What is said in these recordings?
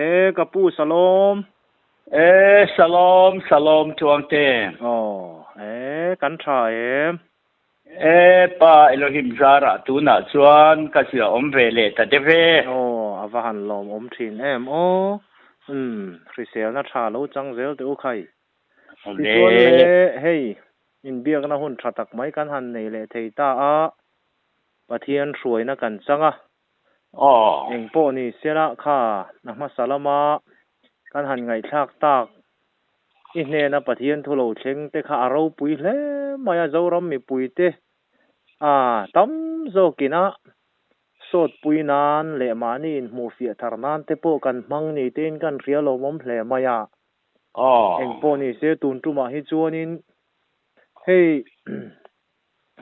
E ka pu Salom. E Salom, Salom Tluangte. Aw, e kan tha em. E Pa Elohim zarah tunah chuan ka zia awm ve leh ta deuh e. Aw, a va han lawmawm thin em aw. Umm, hriselna tha lo chang zel teh u khai. Tichuan le hei, inbiakna hun tha tak mai kan han nei leh thei ta a, Pathian hruaina kan chang a. Eng pawh ni sela kha a hmasa lama kan han ngaihthlak tak i hnena Pathian thu lo thleng te kha a ropui hle mai a, Zoram mipuite a tam zawkin a sawtpui nan leh mahni inhmuhfiah thar nan te pawh kan hmang ni tein kan hria lawmawm hle mai a. Engpawh ni se tun tumah hi chuanin hei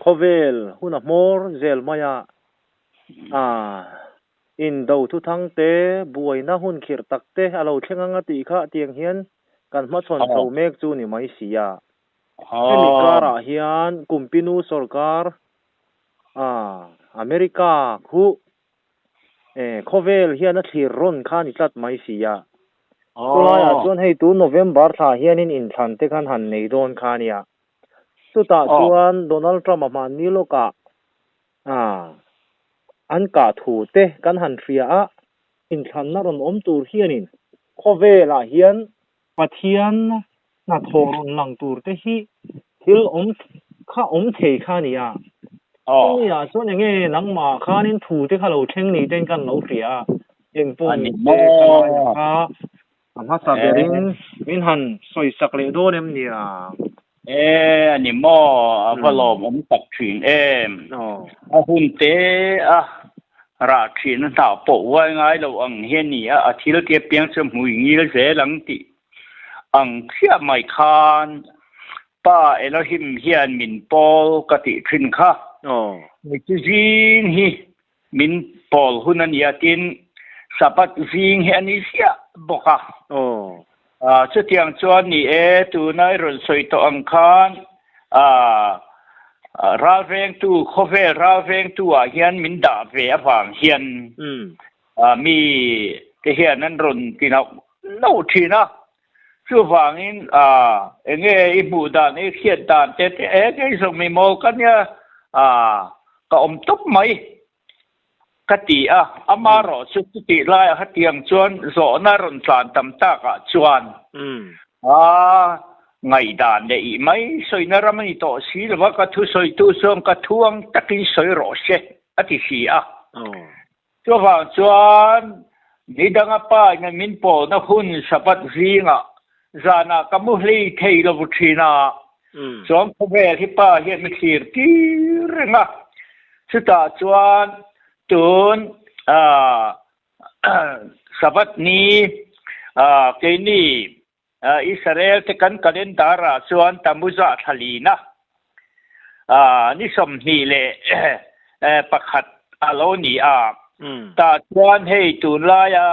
khawvel hun a hmawr zel mai a, ah indo thuthang te buaina hun khirh tak te a lo thleng anga tih kha tiang hian kan hmachhawn chho mek chu ni mai si a. Hemi karah hian Kumpinu sawrkar ah America khu Khawvel hian a thlir rawn kha a ni tlat mai si a. Chulaiah chuan hei tu November thla hianin inthlan te khan han nei dawn kha a nia. Chutah chuan Donald Trump a hmanni lawkah an kah thu te kan han hria a. Inthlanna rawn awm tur hianin khawvelah hian Pathian hnathawh rawn lang tur te hi thil awm kha awm thei kha a ni a. Chumi ah chuan enge nangmah khanin thu te kha lo thleng ni ten kan lo hria a, eng pawh ni se ka laia kha a hmasa berin min han sawi sak leh dawn em nia? E a ni maw, a va lawmawm tak thin em. A hun te a rah thin a hnah pawh uai ngai lo ang hi a ni a, a thil te piang chu hmui ngil zel ang tih ang chiah mai khan Pa Elohim hian min pawl ka tih thin kha. Hei chu zing hi min pawl hun a nia tin Sabbath zing hi a ni ziah bawk a. Chutiang chuan ni e, tuna i rawn sawi tawh ang khan ralvengtu, khawvel ralvengtu ah hian min dah ve avang hian mi te hian an rawn ti nauh nauh thin a. Chuvangin enge i hmuh dan, i hriat dan te te e kei zawng mi mawl ka nia ka awm tawp mai. Ka ti a, amarawh chu chutih laiah hetiang chuan zawhna rawn tlan tam takah chuan a ngaihdan leh ih mai sawina ram a ni tawh si lo va, ka thusawitu chuan ka thu ang takin sawi rawh se a ti si a. Chuvang chuan nidanga pa ina min pawlna hun Sabbath zingah zanah ka mu hlei thei lo thin a, chuan khawvel hi pa hian mi thlir tir reng a, chutah chuan tun Sabbath ni keini Israel te kan calendar ah chuan Tammuzah thla lina ni 21 a lo ni a, tah chuan hei tunlaia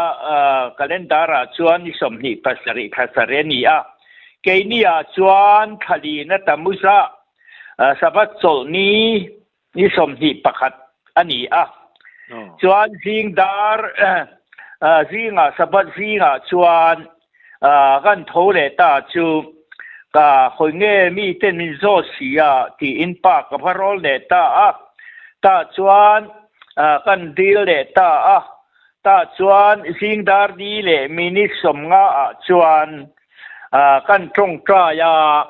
calendar ah chuan ni 27 thla sarih a ni a, keini ah chuan thla lina Tammuzah Sabbath chawlh ni ni 21 a ni a, chuan zing dar zingah Sabbath zingah chuan kan tho leh ta chu ka hawi nge mite min zawt si a tiin pa ka va rawl leh ta a, tah chuan kan dil leh ta a, tah chuan zing dar ni leh minute 50 ah chuan kan tawngtai a,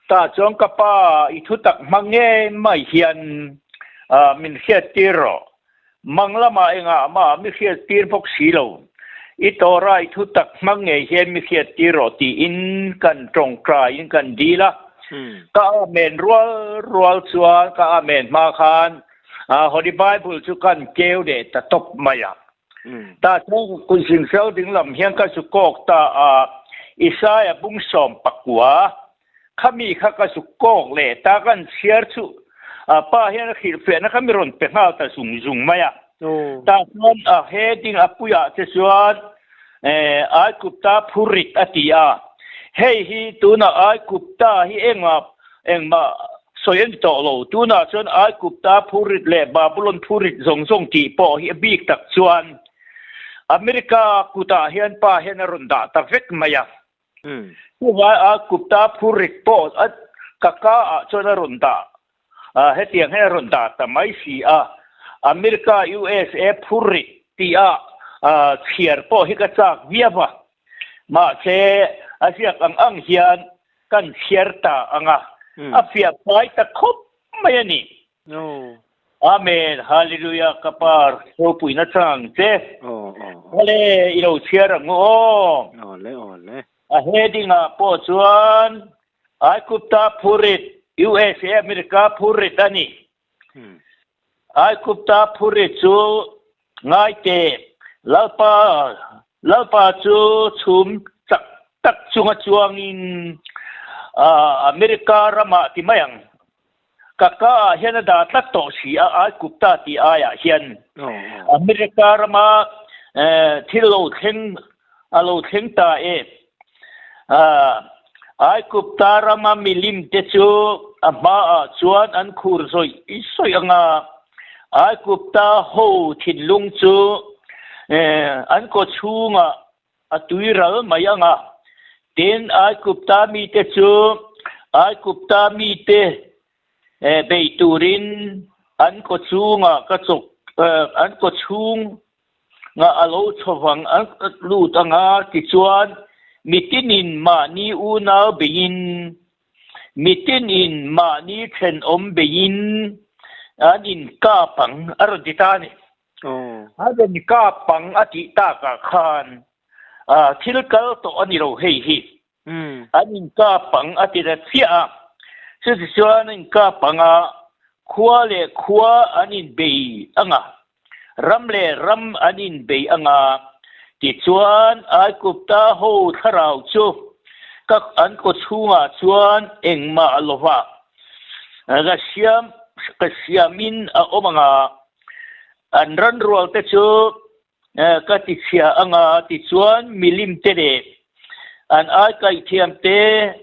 Tah chuan ka pa i thutak hma ngei mai hian min hriattir rawh. Mang lamah engah mah mi hriattir bawk si lo. I Torah i thutak hma ngei hian mi hriattir rawh tiin kan tawngtaiin kan dil a. Ka amen rual rual chuan ka amen hma khan Holy Bible chu kan keu leh ta tawp mai a. Tah chuan kut zing ding lam hian ka zu kawk ta a, Isaiah bung 19 khami kha ka zu kawk leh ta kan chhiar chu pa hian a hrilhfiahna kha mi rawn pe nghal ta zung zung mai a. Tah chuan a heading a puiah te chuan Aigupta phurit a ti a, hei hi tunah Aigupta hi engmah engmah sawi a ni tawh lo. Tunah chuan Aigupta phurit leh Babulon phurit zawng zawng tih pawh hi a bik tak chuan America kutah hian pa hian a rawn dah ta vek mai a. Chuvai a Gupta phurrit pawh a ka ka ah chuan a rawn dah hetiang hian a rawn dah ta mai si a. America USA phurrit tih a chhiar pawh hi ka chak viau a. Mahse a ziak ang ang hian kan chhiar ta ang a, a fiah fai ta khawp mai a ni. Amen Hallelujah ka pa ropuina chang che. Awle i lo chhiar ang u aw. Awle awle. A heading ah pawh chuan Aigupta phurit USA America phurit a ni. Aigupta phurit chu ngai teh Lalpa Lalpa chu chhum chak tak chunga chuangin America ramah ti mai ang. Ka ka ah hian a dah tlat tawh si a, Aigupta tih aiah hian America rama thil lo thleng a lo thleng ta e. Aigupta rama milim te chu a hmaah chuan an khur zawih zawih ang a, Aigupta ho thinlung chu an kaw chhungah A tui ral mai ang a. Tin, Aigupta mite chu Aigupta mite bei turin an kaw chungah ka chawk, an kaw chhungah a lo chho vang an lut ang a, tichuan mitinin mahni unau beiin, mitinin mahni thenawm beiin an inkap ang, a rawn ti ta a ni. A rawn kap pang a tih takah khan thil kal tawh a ni lo hei hi. An inkap pang a ti ta chiah a. Chutichuan an inkap pang a, khua leh khua an inbei ang a, ram leh ram an inbei ang a. Tichuan Aigupta ho thlarau chu ka an kaw chhungah chuan engmah lova ka siam ka siamin a awm ang a. An ran rual te chu ka ti chhia ang a, tichuan milim te leh an ai kaih thiam te,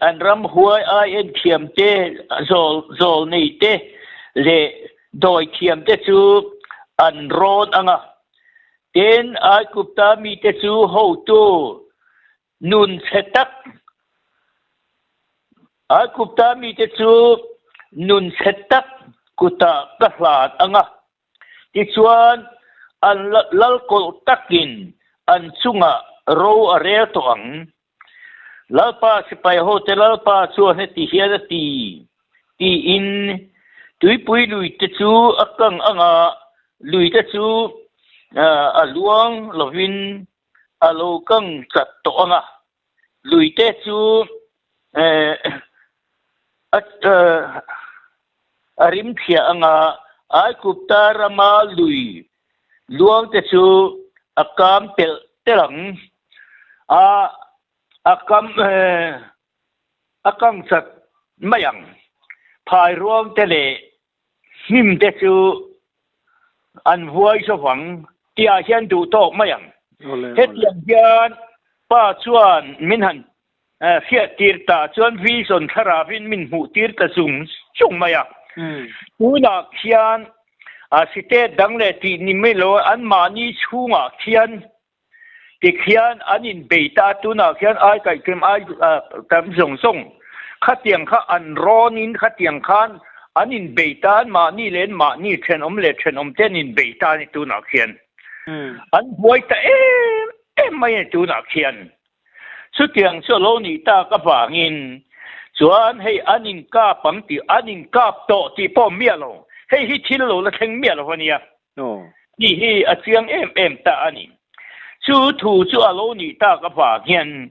an ram huai ai en thiam te, zawl zawl nei te leh dawi thiam te chu an rawn ang a. Tin, Aigupta mite chu hotu Nun chhe tak. Aigupta mite chu nun chhe tak kutah ka hlan ang a, tichuan an lalkawlh takin an chungah ro a rel tawh ang. Lalpa sipai hote Lalpa chuan heti hian a ti, tiin tuipui luite chu a kang ang a, luite chu a luang lovin a lo kang chat tawh ang a, luite chu a rim thliah ang a, Aigupta rama lui luangte chu a kam telh telh ang a, a kam a kang chat mai ang. Phai ruangte leh Hnim te chu an vuai zawvang tihah hian duh tawk mai ang. Hetiang hian pa chuan min han hriat tir ta chuan vision thlaravin min hmuh tir ta zung zung mai a. Tunah khian state dang leh tih ni mai lo anmahni chhungah khian Tikhian an inbei ta a, tunah khian ai kaihkim ai tam zawng zawng khatiang kha an rawnin khatiang khan an inbei ta an mahni leh an mahni thenawm leh thenawm te an inbei ta a ni tunah khian. An buai ta em em mai a ni tunah khian. Chutiang chu a lo nih tak avangin chuan hei an inkap ang tih an inkap tawh tih pawh miah lo, hei hi thil lo la thleng miah lo a nia. Tih hi a chiang em em ta a ni. Chu thu chu a lo nih tak avang hian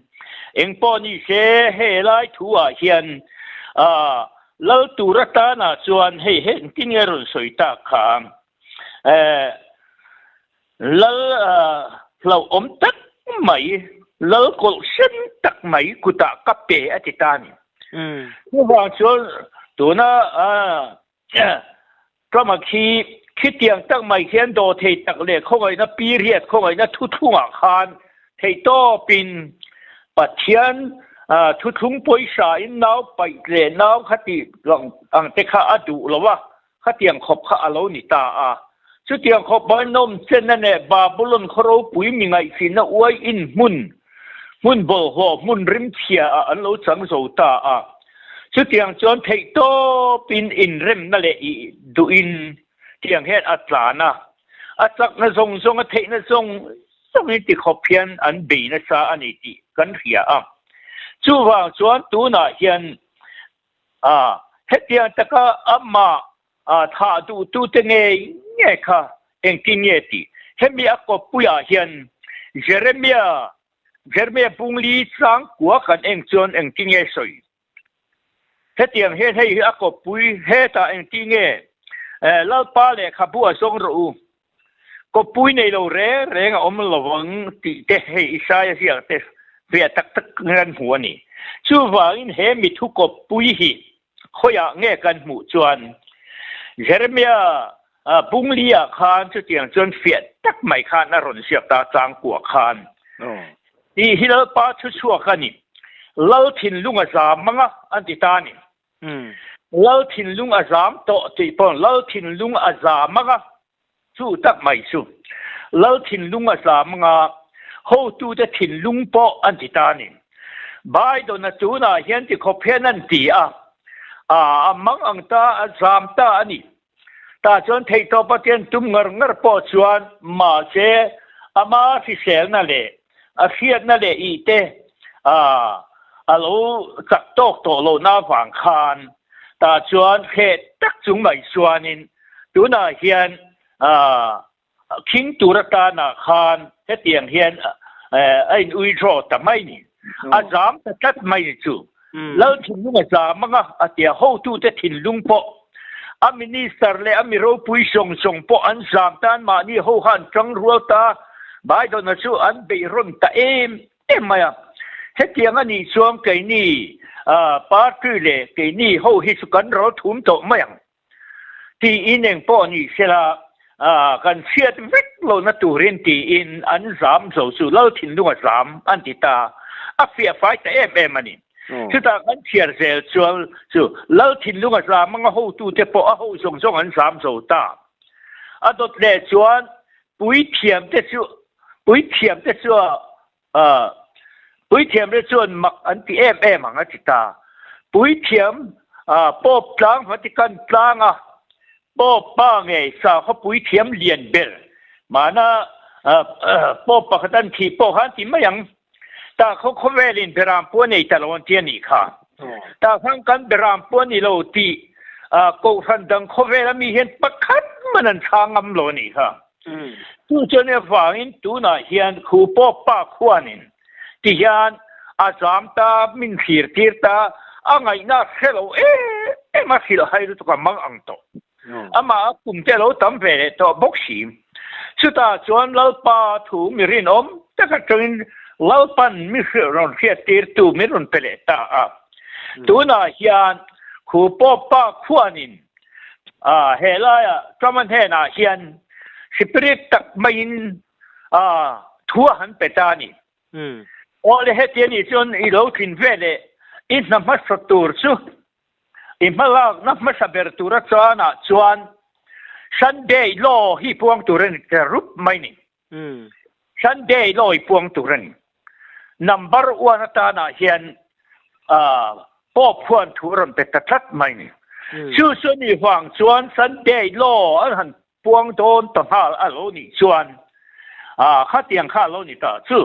engpawh ni se he lai thu ah hian lal tur atana chuan hei engtin nge rawn sawi tak kha lal hlauhawm tak mai, lal kawlh sen tak mai kutah ka pe a ti ta a ni. Chuvang chuan tuna Trump-a khi khitiang tak mai khian daw thei tak leh khawngaihna period, khawngaihna thuthlungah khan theihtawpin Pathian thuthlung pawisa-in nau paih leh nau kha tih ang te kha a duh lo a, khatiang khawp kha a lo ni ta a. Chutiang khawpa nawm chen a neh Babulon khaw ropui mi ngaihfihna uai in hmun, hmun bawlhhlawh hmun rimchhia ah an lo chang zo ta a. Chutiang chuan theihtawpin inremna leh ih duhin tiang hian a tlan a, a chakna zawng zawng a theihna zawng zawngin ti khawp hian an bei nasa a ni tih kan hria a. Chuvang chuan tunah hian a hetiang taka amah thah duhtute ngei ngei kha engtin nge tih hemi a kawppuiah hian Jeremia Jeremia bungli chang kua kan eng chuan engtin nge sawi? Hetiang hian hei hi a kawppui hetah engtin nge Lalpa lehkhabu a zawng rawh u, kawppui nei lo reng reng a awm lo vang tih te hei Isaia ziak te fiah tak tak kan hmu a ni. Chuvangin he mi thu kawppui hi khawiah nge kan hmuh chuan Jeremia bungli-ah khan chutiang chuan fiah tak mai khan a rawn ziak ta changkua khan. Tih hi Lalpa thu chhuak a ni. Lal thinlung a zam ang a, an ti ta a ni. Lal thinlung a zam tawh tih pawh Lal thinlung a zam ang a, chu tak mai chu. Lal thinlung a zam ang a, hotute thinlung pawh an ti ta a ni. Biden-a tunah hian tikhawp hian an ti a, a mang ang ta, a zam ta a ni. Tah chuan theihtawp a tian tum ngar ngar pawh chuan mahse ama hriselna leh a hriatna leh ih te a lo chak tawk tawh lohna avang khan tah chuan hreh tak chung mai chuanin tunah hian khing tur atana khan hetiang hian a in withdraw ta mai ni. A zam ta tlat mai ni chu. Lal thinlung a zam anga a tia hotute thinlung pawh a minister leh a mi ropui zawng zawng pawh an zam ta an mahni ho kha an tang rual ta Biden-a chu an beih rawn ta em em mai a. Hetiang a nih chuan keini party leh keini ho hi chu kan ro thum tawh mai ang. Tiin eng pawh ni sela, kan chhiat vek lohna turin tiin an zam zo chu Lal thinlung a zam an ti ta. A fiah fai ta em em a ni. Chutah kan chhiar zel chuan chu Lal thinlung a zam anga hotute pawh a ho zawng zawng an zam zo ta. A dawt leh chuan puithiamte chu puithiamte chu Puithiamte chuan mak an ti em em ang a ti ta. Puithiam Pope tlang Vatican tlanga Pope pa ngei sakhaw puithiam lian ber mahna Pope pakhat an thih pawh kha an ti mai ang. Tah khaw khawvelin beram pawh a nei ta lo an ti a nih kha. Tah khan kan beram pawh a ni lo tih kohhran dang khawvela mi hian pakhat man an chhang ngam lo a nih kha. Chu chuan avangin tunah hian khu pawh pa khuanin ti hian a zam ta, min thlir tir ta, a ngaihna a hre lo em em a, hrilh hai lutuk a mang ang tawh. Amah a kum te a lo tam ve leh tawh bawk si. Chutah chuan Lalpa thu mi rinawm tak atangin Lalpan mi rawn hriat tirtu min rawn pe leh ta a. Tunah hian khu pawh pa khuanin A, he laia Trump-a hnenah hian spirit tak maiin a thu a han pe ta a ni. Aw le, heti a nih chuan i lo tlin ve leh i hna hmasa tur chu i hmalakna hmasa ber tura chuanah chuan Sunday law hi puang tur a ni ta rup mai ni. Sunday law i puang tur a ni. Number one atanah hian Pope khuan thu a rawn pe ta tlat mai ni. Chu chu ni vang chuan Sunday law an han puang dawn ta nghal a lo nih chuan khatiang kha a lo ni ta. Chu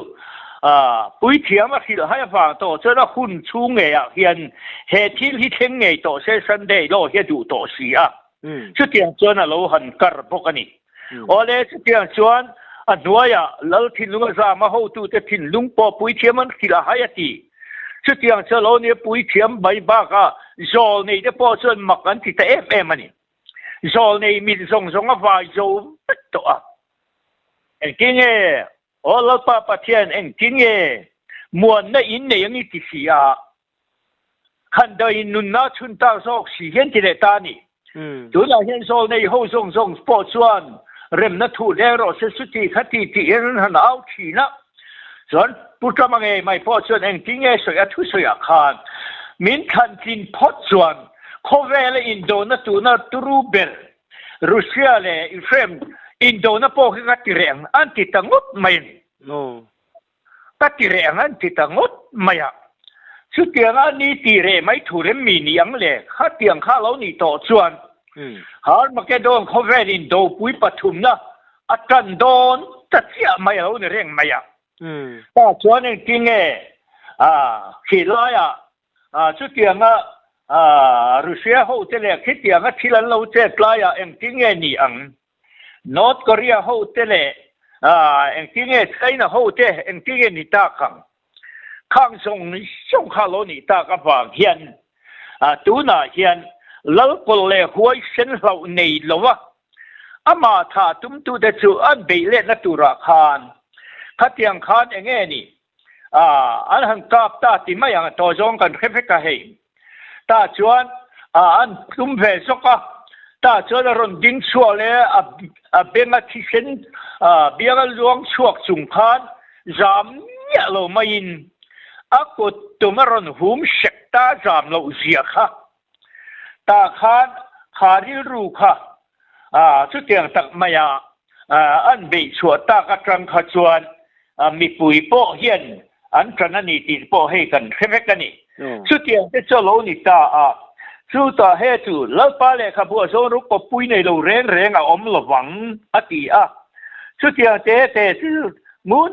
puithiam a hrilh hai avang tawh chuan a hun chhung ngeiah hian he thil hi thleng ngei tawh se Sunday law hi a duh tawh si a. Chutiang chuan a lo han kar bawk a ni. Awle, chutiang chuan a hnuaiah Lal thinlung a zam a, hotute thinlung pawh puithiam an hrilh a hai a ti. Chutiang chu a lo nia puithiam mai bakah zawlnei te pawh chuan mak an ti ta em em a ni. Zawlnei mit zawng zawng a vai zo vek tawh a. Engtin nge Aw Lalpa Pathian, engtin nge muanna in nei ang i ti si a? Khandaiin nunna chhun tak zawk si hian ti leh ta a ni. Tunah hian zawlnei ho zawng zawng pawh chuan remna thu leng rawh se chuti kha ti tih hian an han au thin a. Chuan Pu Trump-a ngei mai pawh chuan engtin nge sawi a thusawiah khan min thlan tlin phawt chuan khawvela indona tuna turu ber Russia leh Ukraine Indona pawh khi ka ti reh ang an ti ta ngawt mai a ni. Ka ti reh ang an ti ta ngawt mai a. Chutianga a ni ti reh mai thu rem mi ni ang le, khatiang kha lo nih tawh chuan Harmagedon khawvel indopui pathumna a tan dawn ta chiah mai a lo ni reng mai a. Tah chuan engtin nge khilaiah chutianga Russia hote leh khitianga thil an lo chet laiah engtin nge ni ang? North Korea hote leh engtin nge China hote engtin nge ni tak ang? Khang zawng zawng kha lo nih tak avang hian tunah hian Lalkawl leh huaisen hlauh nei lo a, amah tha tumtute chu an beih letna turah khan khatiang khan eng nge ni an han kap ta ti mai ang tawh zawng kan hre vek a hei. Tah chuan an tlum ve zawk a, tah chuan a rawn ding chhuak leh a benga thisen bianga luang chhuak chung khan zam miah lo maiin a kut tum a rawn hum hrek ta zam loh zia kha. Tah khan kha rilru kha chutiang tak maia an beih chhuah tak atang kha chuan mipui pawh hian an tan a ni tih pawh hei kan hre vek a ni. Chutiang te chu a lo ni ta a, chutah he chu Lalpa lehkhabu a zawn ruk kawppui nei lo reng reng a awm lovang a ti a. Chutiang te te chu ngun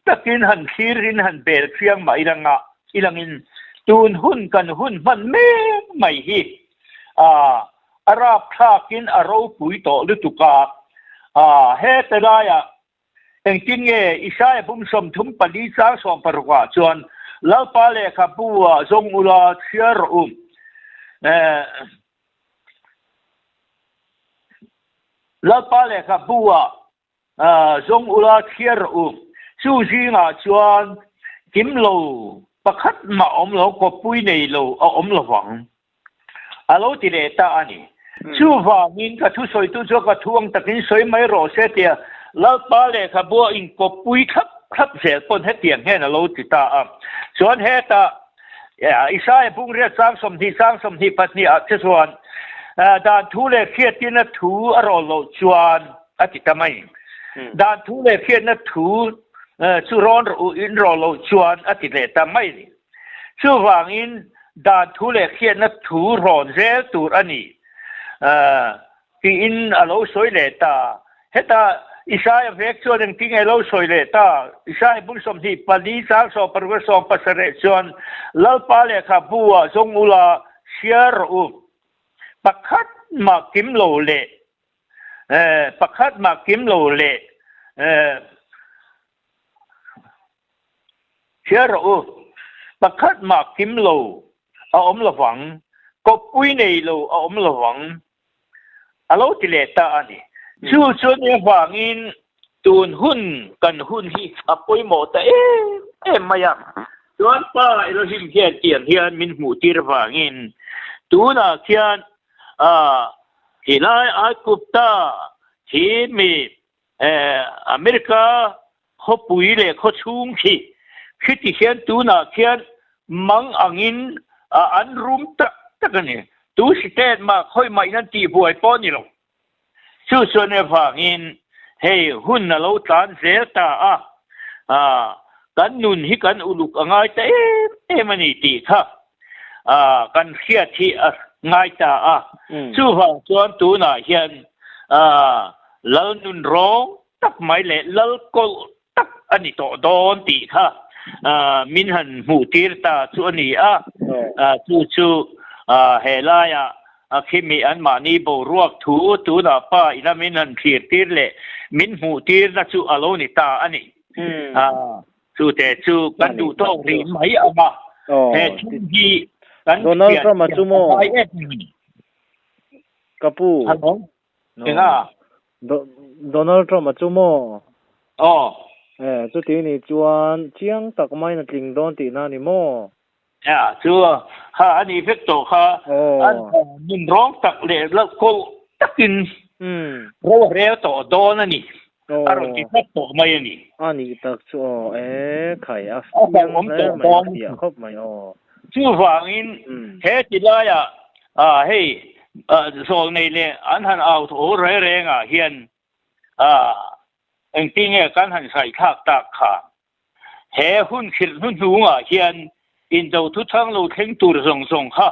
takin han thlirin han bel chiang mah ilanga ilangin tun hun kan hun hman mek mai hi a rapthlakin a ropui tawh lutuk a, hete laiah Engtin nge Isaia bum 34 chang 16 ah chuan Lalpa lehkhabu ah zawng ula chhiar rawh u. Lalpa lehkhabu ah zawng ula chhiar rawh u. Chu zingah chuan kim lo pakhat mah awm lo, kawppui nei lo a awm lo vang. A lo ti leh ta a ni. Chuvangin ka thusawitu chu ka thu ang takin sawi mai rawh se tia Lalpa lehkhabua inkawppui thlap thlap zel pawn hetiang hian a lo ti ta a. Chuan hetah Isaia bungriat chang 20 chang 22 ah che chuan dan thu leh hriatina thu a rawn loh chuan a ti ta mai. Dan thu leh hriatna thu chu rawn rawh u in rawn loh chuan a ti leh ta mai a ni. Chuvangin dan thu leh hriatna thu rawn zel tur a ni tiin a lo sawi leh ta. Heta Isaia vek chuan engtin nge lo sawi leh ta? Isaia bul 24 chang 16 17 chuan, Lalpa lehkhabu ah zawng ula hria rawh u, pakhat mah kim lo leh pakhat mah kim lo leh Hria rawh u, pakhat mah kim lo a awm lovang, kawppui nei lo a awm lovang, a lo ti leh ta a ni. Chu chu ni avangin tun hun kan hun hi a pawimawh ta em em mai a. Chuan Pa Elohim hian tiang hian min hmuh tir avangin tunah khian helai Aigupta hi mi America khawpui leh khawchhung khi khiti hian tunah khian mang angin an rum tak tak a ni. Tu state mah khawi mah in an tihbuai pawh a ni lo. Chu chuan avangin hei hun a lo tlan zel ta a, kan nun hi kan uluk a ngai ta em em a ni tih kha kan hriat hi a ngai ta a. Chuvang chuan tunah hian Lal nun rawng tak mai leh lal kawlh tak a ni tawh dawn tih kha min han hmuh tir ta chu a ni a. Chu chu he laiah khimi anmahni boruak thu tunah pa ina min han thlir tir leh min hmuh tirna chu a lo ni ta a ni. Chu te chu kan duh tawk rih mai ang a. He thil hi kan Donald Trump a chu maw? Ka pu. Hello. Enga? Donald Trump a chu maw? Aw. Eh, chuti ni chuan chiang tak maiin a tling dawn tihna a ni maw? Ya, chu kha a nih vek tawh kha. An nun rawng tak leh loh kawlh takin ro a rel tawh dawn a ni. A rawn ti tlat tawh mai a ni. A nih tak chu aw, e khai a fiang hle mai, a fiah khawp mai aw. Chuvangin he ti laiah hei zawlnei leh an han au thaw reng rengah hian Engtin nge kan han sawi thlak tak kha? He hun hrilh hnuhnungah hian indo thuthang lo thleng tur zawng zawng kha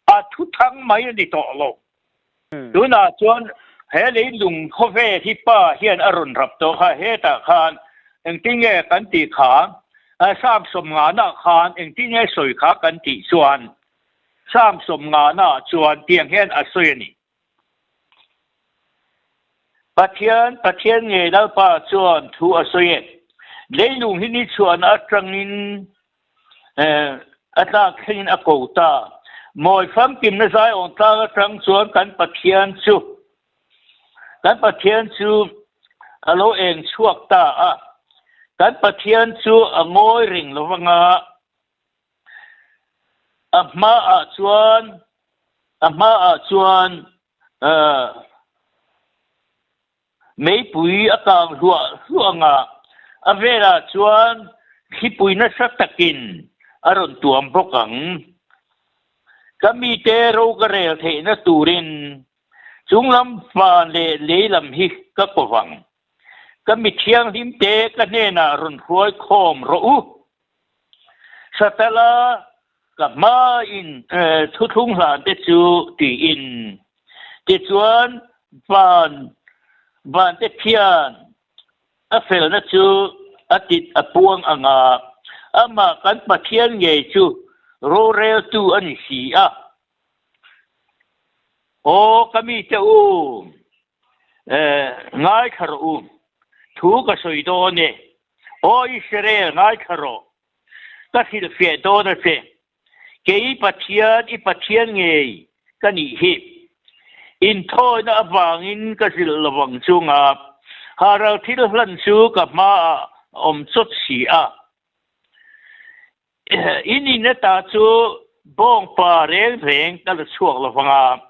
a thuthang mai a ni tawh lo. Tunah chuan he leilung khawvel hi pa hian a rawn rap tawh kha, hetah khan engtin nge kan tih kha, Psalm sawmngana khan engtin nge sawi kha kan tih chuan Psalm sawmngana chuan tiang hian a sawi a ni. Pathian, Pathian nge Lalpa chuan thu a sawi e. Leilung hi ni chhuahna atangin a tlak thlengin a ko ta. Mawi famkimna zaiawm tlang atang chuan kan Pathian chu, kan Pathian chu a lo eng chhuak ta a. Kan Pathian chu a ngawi reng lo vanga A hmaah chuan a hmaah chuan meipui a kang hluah hluah ang a, a velah chuan thlipui nasa takin a rawn tuam bawk ang. Ka mite ro ka rel theihna turin chunglam van leh lei lam hi ka kawvang. Ka mi thianghlim te ka hnenah rawn hruai khawm rawh u. Satala ka hmain thuthlung hlan te chu tiin. Tichuan van van te khian a felna chu a tit a puang ang a, amah kan Pathian ngei chu roreltu a ni si a. Aw ka mite u! Ngaithla rawh u, thu ka sawi dawn e. Aw Israel, ngaithla rawh, ka hrilhfiah dawn a che. Kei Pathian, i Pathian ngei ka nih hi. Inthawina avangin ka hrilh lovang chunga haral thil hlan chu ka hmaah a awm chawt si a. In in ata chu bawngpa reng reng ka la chhuak lo vang a,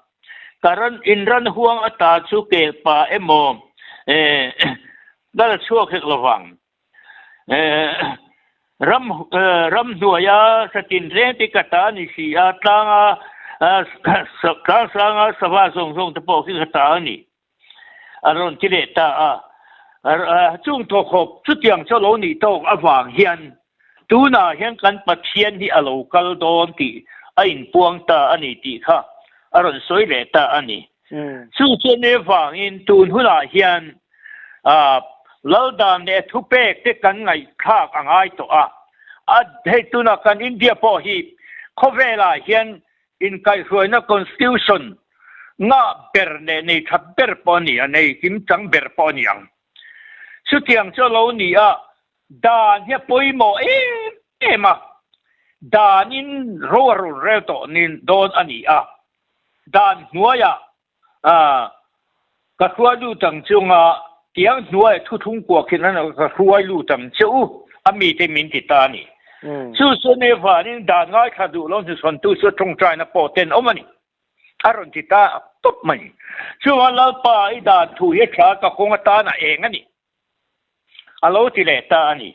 ka ran in ran huang ata chu kelpa emaw ka la chhuak hek lo vang. Ram ram hnuaia satin reng te ka ta ni si a, tlanga tlang sanga sava zawng zawng te pawh khi ka ta a ni. A rawn ti leh ta a. Chung thawkhawp chutiang chu a lo nih tawk avang hian tunah hian kan Pathian hi a lo kal dawn tih a inpuang ta a ni tih kha a rawn sawi leh ta a ni. Chu chuan avangin tun hunah hian Laldan leh thupek te kan ngaihthlak a ngai tawh a. A hei tunah kan India pawh hi khawvelah hian Inkaihhruaina Constitution ngah ber leh nei tha ber pawh a ni a, nei kimchang ber pawh a ni ang. Chutiang chu a lo ni a, dan hi a pawimawh em em a, danin ro a rawn rel tawh dawn a ni a, dan hnuaiah ka hruai lut ang chunga tiang hnuaiah thuthlung kuah khin an ka hruai lut ang che u a mite min ti ta a ni. Chu chuan evanin dan ngaithla duh lo hnuchhawntu chu tawngtaina pawh ten awm a ni. A rawn ti ta tawp mai. Chuvang Lalpa i dan thu hi a tha ka kawng atan a eng a ni. A lo ti leh ta a ni.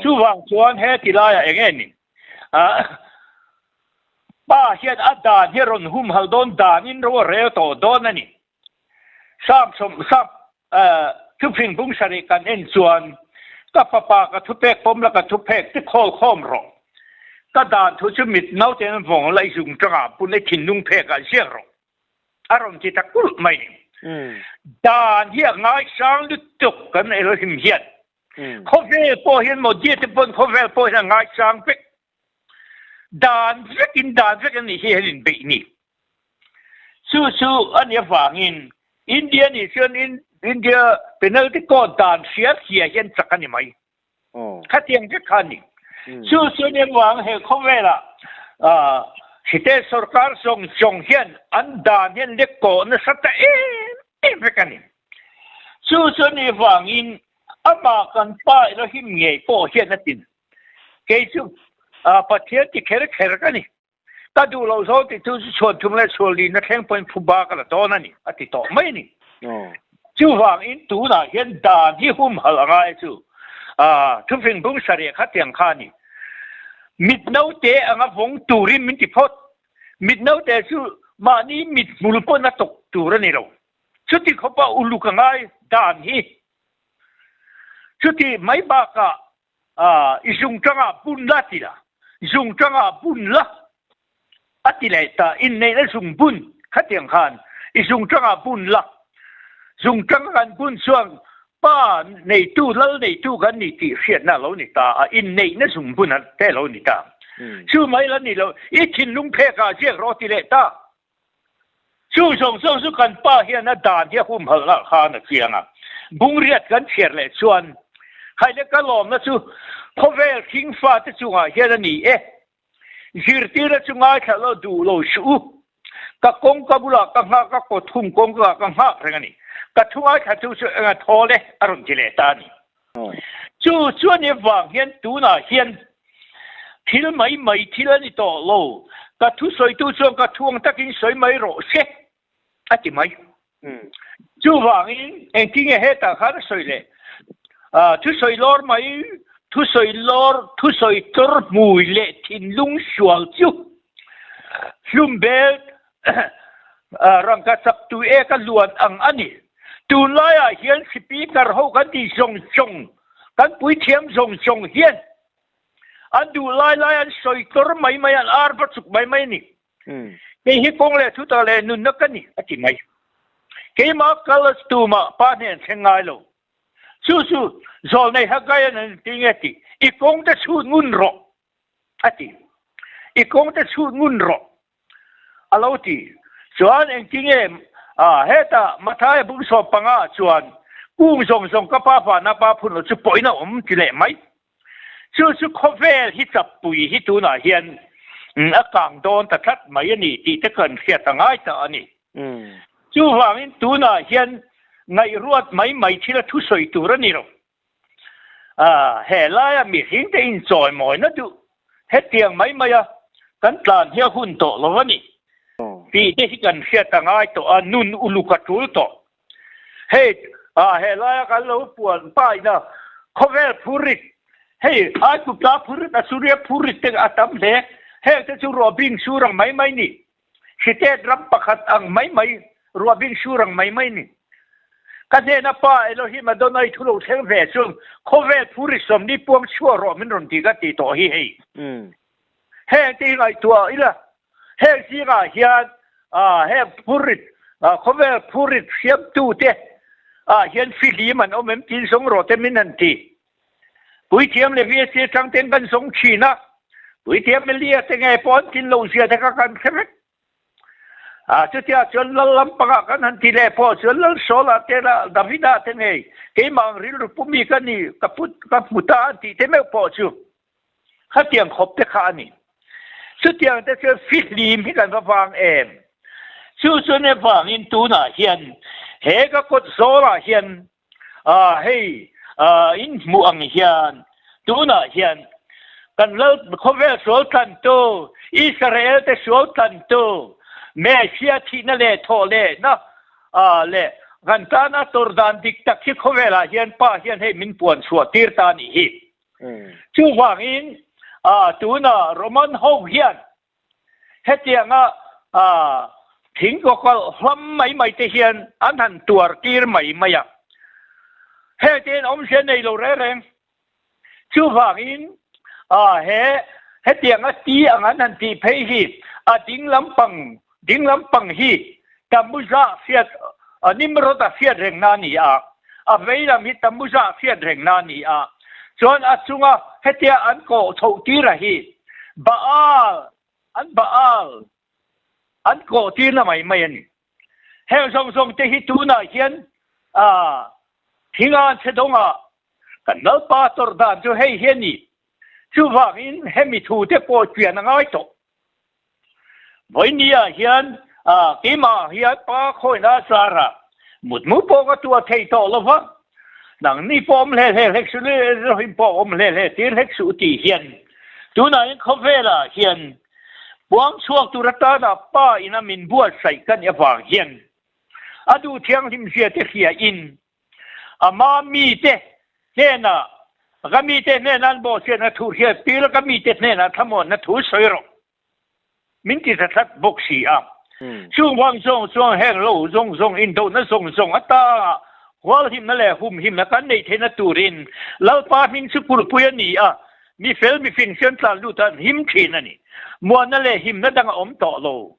Chuvang chuan he ti laiah eng nge ni? Pa hian a dan hi a rawn humhal dawn danin ro a rel tawh dawn a ni. Sap sawm sap thufing bung sarih kan en chuan ka fapa ka thupek pawm la ka thuphek ti khawl khawm rawh. Ka dan thu chu mit naute an vawng la i zung tangah pun i thinlung phekah ziak rawh. A rawn ti ta kulh mai ni. Dan hi a ngaisang lutuk kan Elohim hian. Khawvel pawh hian maw diate pawn khawvel pawh hian a ngaisang vek. Dan vekin dan vek an nih hi hian inbeih ni. Chu chu a nih avangin India nih chuan India penalty code dan hria hria hian chak a ni mai. Khatiang vek kha a ni. Chu chu a nih avang he khawvelah state sorkar zawng zawng hian an dan hian lek kawh nasa ta em em vek a ni. Chu chu a nih avangin amah kan pa Elohim ngei pawh hian a tin. Kei chu Pathian ti kher kher ka ni. Ka duh loh zawng tih chu chhuan thum leh chhuan lina thleng pawhin phuba ka la dawn a ni, a ti tawh mai a ni. Chuvangin tunah hian dan hi humhalh a ngai chu thufing bung sarih kha tiang kha a ni. Mit naute anga vawng turin min ti phawt. Mit naute chu mahni mit hmul pawn a tawk tur a ni lo. Chuti khawpa uluk a ngai dan hi. Chuti mai bakah i zungtangah bun la ti la, zungtangah bun la a ti leh ta, inneihna zungbun khatiang khan i zungtangah bun la, zungtang kan bun chuan pa neitu, lal neitu kan ni tih hriatna a lo ni ta a, inneihna zungbun a te a lo ni ta. Chu mai la ni lo, i thinlung phekah ziak rawh a ti leh ta. Chu zawng zawng chu kan pa hian a dan hi a humhalhna khan a chiang a. Bungriat kan chhiar leh chuan Haile ka lawmna chu khawvel thingfa te chungah hian a ni e. Zirtirna chu ngaithla lo duh lo suh u. Ka kawngka bulah ka nghak a, kawthum kawngka ka nghak reng a ni. Ka thu ngaithla tu chu enga thawl e a rawn ti leh ta a ni. Chu chuan i vang hian tunah hian thil mai mai thil a ni tawh lo, ka thusawitu chuan ka thuang takin sawi mai rawh se a ti mai. Chuvangin engtinge hetah khan a sawi leh? Thusawi lawr mai, thusawi lawr, thusawi tlawr hmui leh thinlung sual chu hlum bel rangka chak tui ek a luan ang a ni. Tunlaiah hian speaker ho kan tih zawng zawng, kan puithiam zawng zawng hian an duh lai lai an sawi tlawr mai mai, an ar va chuk mai mai a ni. Kei hi kawng leh thutak leh nunna ka ni a ti mai. Keimah kal tumah pa hnen thleng ngai lo. Chu chu zawlnei Haggai an an ti nge tih i kawng te chhut ngun rawh a ti. I kawng te chhut ngun rawh a lo ti. Chuan engtinge hetah Mathaia bung 15 ah chuan kung zawng zawng ka pa vana pa phun lo chu pawhin a awm ti leh mai. Chu chu khawvel hi chappui hi tunah hian a kang dawn ta tlat mai a ni tih te kan hriat a ngai ta a ni. Chuvangin tunah hian ngaihruat mai mai thil a thusawi tur a ni lo. He laia mihring te inchawimawina duh hetiang mai maia kan tlan hi a hun tawh lo a ni tih te hi kan hriat a ngai tawh a, nun uluk a tul tawh. Hei he laia kan lo puan paina khawvel phurrit, hei Aigupta phurrit, Assuria phurrit te a tam hle, heng te chu ruahbing sur ang mai mai ni. State ram pakhat ang mai mai, ruahbing sur ang mai mai ni. Ka hnena Pa Elohim Adonai thu lo thleng ve chuan khawvel phurrit 40 puang chhuah rawh min rawn ti ka ti tawh hi hei. Heng te hi ngaihtuah ila, heng zingah hian heng phurrit, khawvel phurrit hriamtute ah hian fihlim an awm em tiin zawng rawh te min han ti. Puithiam leh VSC atang ten kan zawng thin a, Puithiam Elia te nge pawh an tlin loh zia te kha kan hre vek. Chutia chuan lal lampangah kan han ti leh pawh chuan Lal Saula te lah Davida te ngei keimah ang rilru pumi ka ni ka put ka hmu ta an tih te meuh pawh chu Khatiang khawp te kha a ni. Chutiang te chuan fihlim hi kan va vang em? Chu chuan avangin tunah hian he ka kawt zawlah hian hei in hmuh ang hian tunah hian kan lal khawvel sual tlantu Israel te sual tlantu Messiah thihna leh thawh lehna leh kan tana tawrh dan dik tak hi khawvelah hian Pa hian hei min puan chhuah tir ta a nih hi. Chuvangin tuna Roman ho hian hetianga thing kawkalh hlam mai mai te hian an han tuar tir mai mai a, heng te hian awmzia nei lo reng reng. Chuvangin he hetianga ti ang an han tih phei hi a ding lampang ding lampang hi Tamuza hriat Nimrod-a hriat rengna a ni a, a vei lam hi Tamuza hriat rengna a ni a. Chuan a chunga hetia an kawh chhoh tira hi Baal, an Baal an kawh tirna mai mai a ni. Heng zawng zawng te hi tunah hian thinga an chhe dawngah kan Lalpa tawrh dan chu hei hi a ni. Chuvangin hemi thu te pawh chian a ngai tawh. Vawinia hian keimah hian pa khawina zarah mutmu pawh ka tuah thei tawh lo va, nangni pawh awm hle hle hlek suh Elohim pawh awm hle hle tir hlek suh tih hian tunah hian khawvelah hian puang chhuak tur atana pa ina min buatsaih ka nih avang hian a duh thianghlim zia te hria in Ama mite hnenah, Ka mite hnenah an bawhchhiatna thu hriat tir a, ka mite hnenah thlamuanna thu sawi rawh, min ti tha tlat bawk si a. Chung vang zawng chuan heng lo zawng zawng, indona zawng zawng atanga Hualhimna leh humhimna kan neih theihna turin Lalpa hming chu kulhpui a ni a, mi fel mifing chuan tlan lut a an him thin a ni. Muanna leh himna dang a awm tawh lo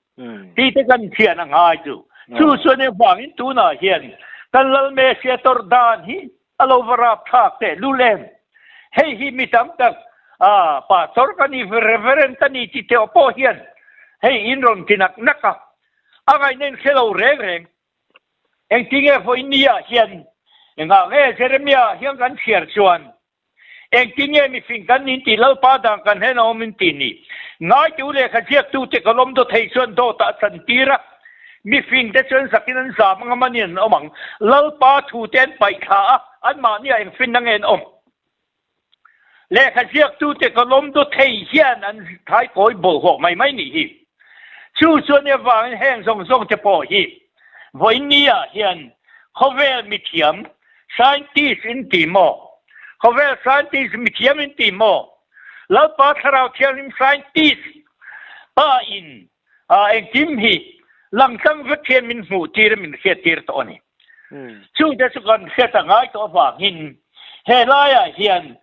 tih te kan thian a ngai chu. Chu chuan engvangin tunah hian kan Lal Messiah tawrh dan hi a lo va rap thlak teh lul em? Hei hi mi tam tak Pastor ka ni, Reverend ka ni ti teh pawh hian hei in rawn ti nak nak a, a ngaihna in hre lo reng reng. Engtinge vawinia hian engah nge Jeremia hian kan chhiar chuan engtinge mifing kan nin tih Lalpa dan kan hen a awm in tih ni. Ngaitu lehkha ziaktute ka lawm daw thei chuan dawtah a chantir a, mifing te chuan zakin an zam anga manin an awm ang. Lalpa thu te an paih thla a, anmahniah engfinna nge an awm? Lehkha ziaktute ka lawm daw thei hian an thaikawi bawlhhlawh mai mai nih hi. Chu chuan i avangin heng zawng zawng te pawh hi vawiin ah hian khawvel mithiam, scientist in ti maw? Khawvel scientist mithiam in ti maw? Lalpa Thlarau Thianghlim scientist pa in engkim hi langtlang vek hian min hmuh tir a min hriat tir tawh a ni. Chungte chu kan hriat a ngai tawh avangin he laiah hian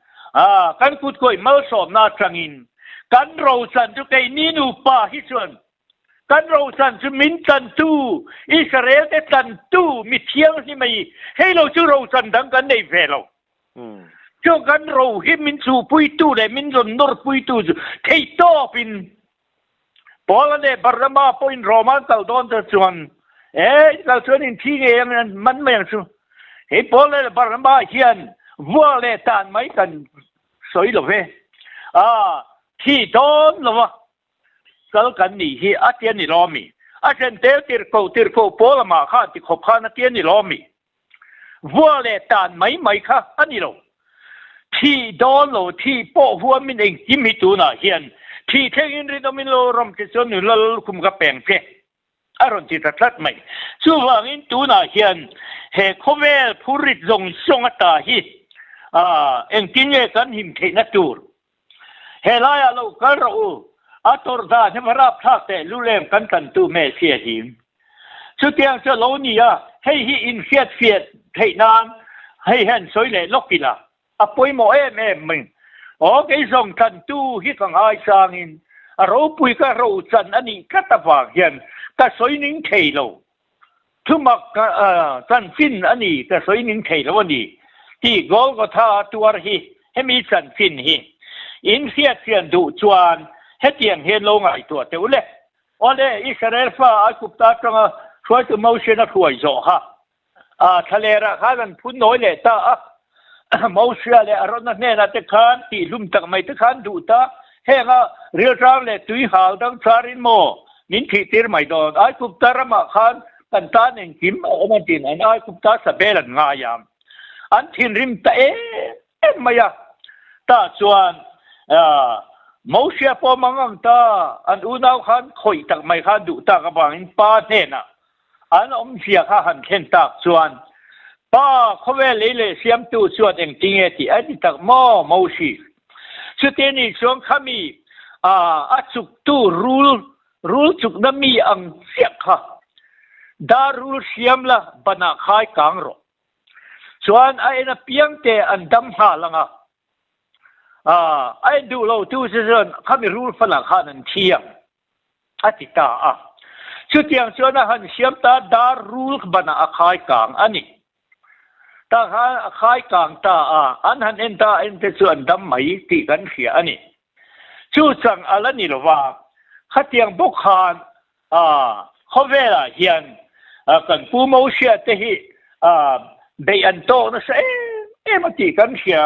kan kut kawih malsawmna atangin kan rochan chu keini nupa hi chuan kan rochan chu min tlantu Israel te tlantu mi thianghlim a i hei lo chu rochan dang kan nei ve lo. Chu kan ro hi min chuhpuitu leh min rawn nawrpuitu chu theihtawpin Paula leh Barnaba pawhin Roma an kal dawn te chuan, E, in kal chuan in thi ngei ang an man mai ang chu. Hei Paula leh Barnaba hian vua leh tan mai kan sawi lo ve. A, thi dawn lo va kal kan nih hi a ti a ni lo mi? A then tel tirhkoh tirhkoh Paula mah kha ti khawp khan a ti a ni lo mi? Vua leh tan mai mai kha a ni lo. Thih dawn lo, thih pawh huamin engkim hi tunah hian thih thlengin rinawmin lo ram che chuan nula lallukhum ka peng che a rawn ti ta tlat mai. Chuvangin tunah hian he khawvel phurrit zawng zawng ata hi engtin nge kan him theihna tur? He laiah lo kal rawh u, a tawrh dan hi va rapthlak teh lulem kan tlantu Messiah hi. Chutiang chu a lo ni a, hei hi inhriatfiah theih nan hei hian sawi leh lawk ila a pawimawh em em mai. Aw kei zawng tlantu hi ka ngaisangin a ropui ka rochan a nih tlat avang hian ka sawi ning thei lo. Thumak chanchin a ni, ka sawi ning thei lo a ni tih Golgotha a tuar hi hemi chanchin hi in hriatfian duh chuan hetiang hian lo ngaihtuah teh u le. Awle, Israel fa Aigupta atanga hruaitu Mosian a hruai zawh kha thlalerah khan an phun nawi leh ta a. Mosia leh Arona hnenah te khan tihhlum tak mai te khan duh ta, henga rilrang leh tui hal dang charin maw Min thih tir mai dawn. Aigupta ramah khan kan tan engkim a awm an tin an Aigupta sabel an ngai a, an thinrim ta em em mai a. Tah chuan Mosia pawh mang ang ta, an unau khan khawih tak mai kha duh tak avangin pa hnenah an awmzia kha han thlen tak chuan, Pa, khawvel lei leh siamtu chuan engtinge tih a ti tak maw, Mosi? Chuti nih chuan khami a chuktu rul, rul chukna mi ang chiah kha dar rul hriam la banah khai kang rawh. Chuan a en apiangte an dam nghal ang a, a en duh lo tu chu chuan khami rul fanah khan an thi ang. A ti ta a. Chutiang chuan a han siam ta dar rul banah a khai kang a ni. Tah khan a khai kang ta a, an han en ta en te chu an dam mai tih kan hria a ni. Chu chang a la ni lo va, khatiang bawk khan khawvelah hian kan Pu Mosia te hi beih an tawk nasa em em a tih kan hria.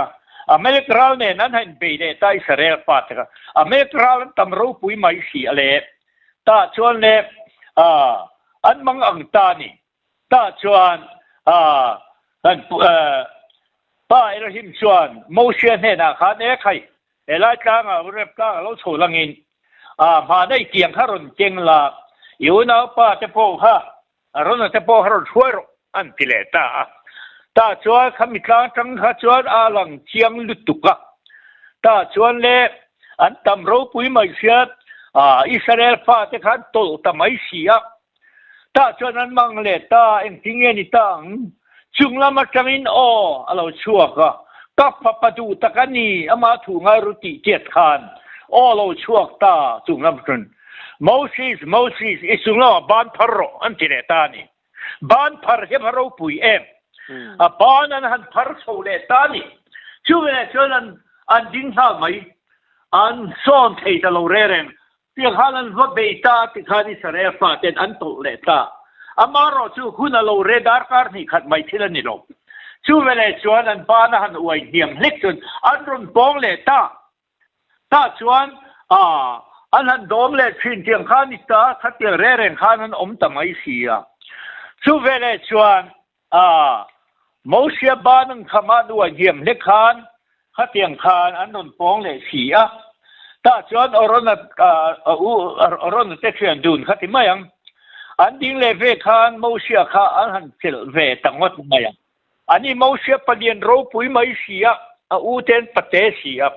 Amalek ral nen an han bei leh ta Israel fate kha. Amalek ral an tam ropui mai si a le. Tah chuan le an mang ang ta ni. Tah chuan kan pa Elohim chuan Moshe hnenah khan e khai helai tlangah Horeb tlangah lo chho langin hmana i tiang kha rawn keng la, i unaupa te pawh kha Arona te pawh kha rawn hruai rawh an ti leh ta a. Tah chuan khami tlang atang kha chuan a lang chiang lutuk a. Tah chuan le an tam ropui mai sia Israel fate khan tawlh ta mai si a. Tah chuan an mang leh ta, engtin nge ni ta ang? Chung lam atangin aw a lo chhuak a, ka fapa duh tak a ni, ama thu ngai ru tih tiat khan aw a lo chhuak ta chung lam atangin, Moses, Moses, i chung lamah ban phar rawh an ti leh ta a ni. Ban phar hi a va ropui em? A ban an han phar chho leh ta a ni. Chuveleh chuan an an ding nghal mai, an sawn thei ta lo reng reng. Tiang khan an va bei ta tikhan Israel faten an tawlh leh ta. Amaherawh chu hun a lo re darkar hnih khat mai thil a ni lo. Chuveleh chuan an ban a han uai hniam hlek chuan an rawn pawng leh ta. Tah chuan ah an han dawm leh thin tiang khan i ta khatiang re reng khan an awm ta mai si a. Chuveleh chuan ah Mosia ban an kham a an uai hniam hlek khan Khatiang khan an rawn pawng leh si a, tah chuan Arona a u Arona te thian dun kha ti mai ang. An ding leh ve khan Mosia kha an han chelh ve ta ngawt mai ang. Ani Mosia palian ropui mai si a, a u te an pate si a.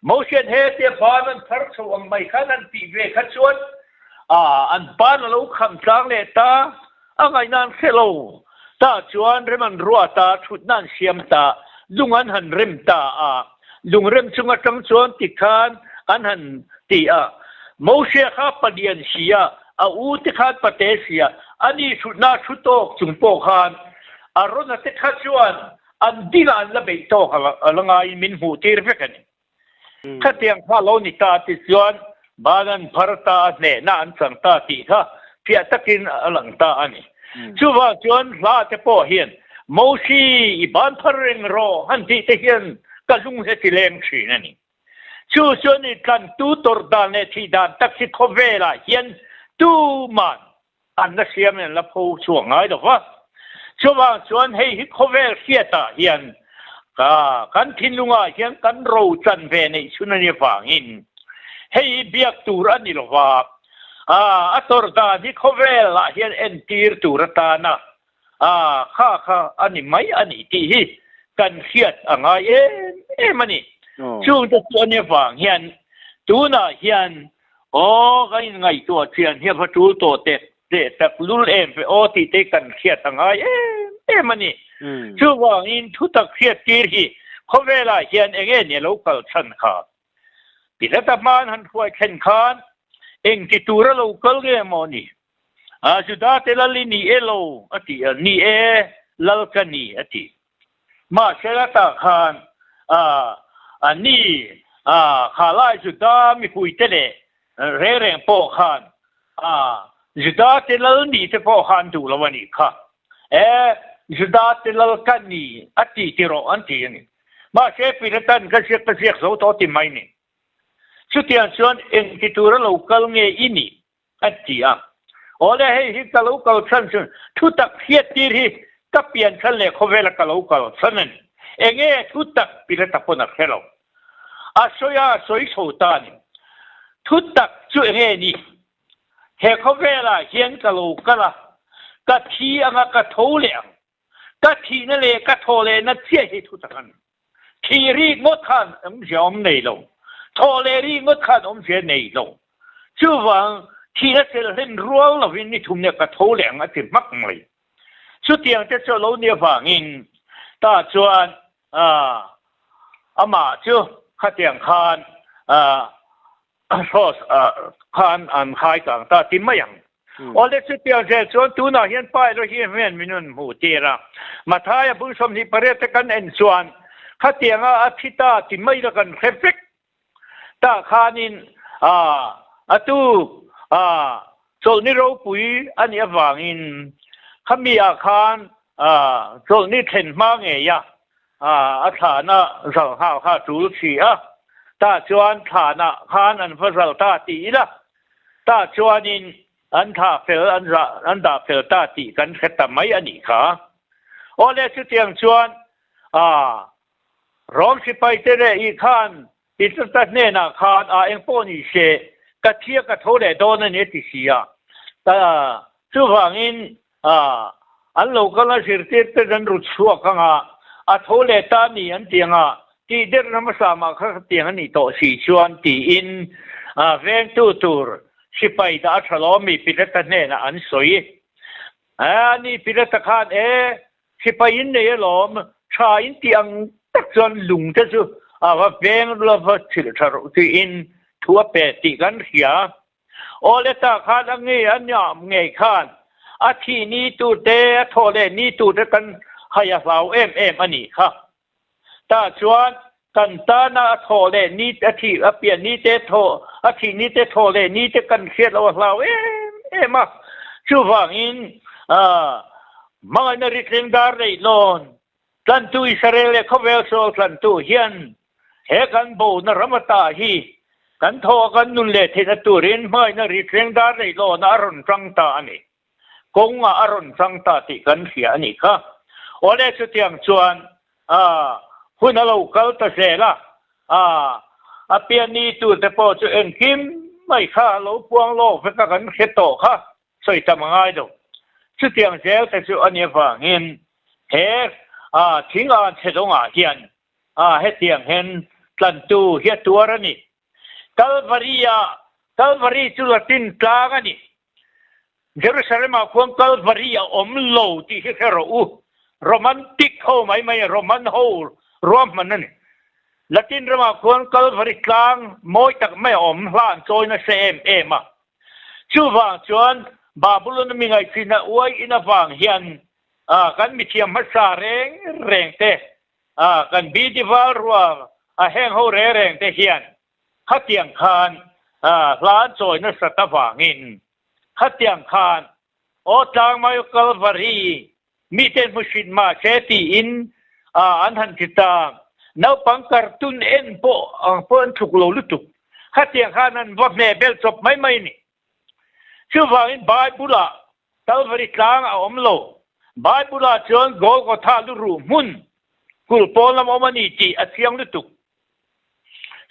Mosian he tia ban an phar chho ang mai khan an tih ve kha chuan an ban a lo kham tlang leh ta, A ngaihna an hre lo. Tah chuan rem an ruah ta, thutna an siam ta, lung an han rem ta a. Lung rem chung atang chuan tikhan an han ti a. Moshe kha palian si a, a u te khan pate si a, ani thutna thu tawk chung pawh khan Arona te kha chuan an dingah an la beih tawk a la ngaiin min hmuh tir vek a ni. Khatiang kha lo ni ta ti chuan ban an phar ta a, hnehna an chang ta tih kha fiah takin a lang ta a ni. Chuvang chuan hla te pawh hian Mosi i ban phar reng rawh han tih te hian ka lung he ti leng thin a ni. Chu chuan i tlantu tawrh dan leh thih dan tak hi khawvelah hian tuman An la siam in an la pho chhuak ngai lo va. Chuvang chuan hei hi khawvel hriatah hian ka kan thinlungah hian kan ro chan ve neih chhun a ni avangin hei hi biak tur a ni lo va. A tawrh dan hi khawvelah hian entir tur atana kha kha a ni mai a ni tih hi kan hriat a ngai em em a ni. Chungte chu a ni avang hian tunah hian Aw, kan inngaihtuah chian hi a va tul tawh teh teh tak lul em ve aw tih te kan hriat a ngai em em a ni. Chuvangin thutak hriat tir hi khawvelah hian eng nge ni a lo kal chhan kha? Pilata hmaan han hruai thlen khan eng ti tur a lo kal nge maw ni? A, Juda te lal i ni e lo a ti a, ni e, lal ka ni a ti. Mahse latah khan a ni kha lai Juda mipuite leh reng reng pawh khan Juda te lal ni te pawh kha an duh lo a nih kha. E, Juda te lal ka ni a ti ti rawh an ti a ni. Mahse Pilatan ka ziak ka ziak zo tawh ti mai ni. Chutiang chuan engti tura lo kal nge i nih? A ti a. Awle, hei hi ka lo kal chhan chu thutak hriattir hi ka pian chhan leh khawvela ka lo kal chhan a ni. Enge thutak Pilata pawn a hre lo. A sawi a, a sawi chho ta a ni. Thutak chu enge ni? He khawvelah hian ka lo kal a, ka thi anga ka tho leh ang. Ka thihna leh ka thaw lehna chiah hi thutak a ni. Thih rik ngawt khan awmzia awm nei lo. Thaw leh rik ngawt khan awmzia nei lo. Chuvang, thihna chelh hlen rual lovin ni thum nia ka tho leh ang a ti hmak mai. Chutiang te chu a lo ni avangin tah chuan amah chu khatiang khan Cross khan an khai kang ta ti mai ang. Awle chutiang zel chuan tunah hian Pailo hi hian min rawn hmuh tir a. Mathaia bul 28 te kan en chuan khatianga a thi ta ti mai la kan hre vek. Tah khanin a tu chawlhni ropui a nih avangin khami ah khan chawlhni thlen hma ngei a a thlahna zal nghal kha a tul si a, tah chuan thlahna khan an va zal ta tih ila, tah chuanin an thlah fel an zah an dah fel ta tih kan hre ta mai a nih kha. Awle chutiang chuan Rom sipai te leh i khan Pitrata hnenah khan a eng pawh ni se ka thi a ka tho leh dawn a ni a ti si a, chuvangin An lo kal a zirtir te an ru chhuak ang a, a tho leh ta ni an ti ang a, tih derna hmasa mah kha khatiang a nih tawh si chuan tiin vengtu tur sipai dah a tha lawm mi Pilata hnenah an sawi. A ni Pilata khan e. Sipai in nei alawm, tha in tih ang tak chuan lung te chu a va veng lova thil tha rawh tiin thu a pe tih kan hria. Awle ta khan a ngei a niam ngei khan a thih ni tur te a thawh leh ni tur te kan hai a hlau em em a nih kha. Tah chuan kan tana a thawh leh ni a thih a pian ni te thawh a thih ni te thawh leh ni te kan hriat loh a hlau em em a. Chuvangin hmangaihna ritling dar leihlawn tlantu Israel leh khawvel sual tlantu hian he kan bona ram ata hi kan thawh a kan nun leh theihna turin hmangaihna ritling dar leihlawn a rawn tang ta a ni. Kawngah a rawn chang ta tih kan hria a nih kha. Awle chutiang chuan hun a lo kal ta zel a, a pian ni turte pawh chu engkim mai kha a lo puang lawk vek a kan hre tawh kha sawi tam a ngai lo. Chutiang zel te chu a nih avangin he thing an chhe dawngah hian hetiang hian tlantu hi a tuar a ni. Kalvari-ah, Kalvari chu Latin tlang a ni. Jerusalem-ah khuan Kalvari a awm lo tih hi hre rawh u. Romantic ho mai mai, Roman ho ruahman a ni. Latin ramah khuan Kalvari tlang mawi tak mai a awm, hla an chawi nasa em em a. Chuvang chuan Babulon-a mi ngaihchina uai in avang hian kan mithiam hmasa reng reng te, kan BD val rua a heng ho reng reng te hian Khatiang khan hla an chawi nasat avangin khatiang khan aw tlangmai Kalvari mite hmu hrin mah se tiin an han ti ta. Naupang cartoon en pawh ang pawh an tluk lo lutuk. Khatiang khan an va hmeh bel chawp mai mai a ni. Chuvangin Bible-ah Kalvari tlang a awm lo. Bible-ah chuan Golgotha luruh hmun kulh pawl lam awm a ni tih a chiang lutuk.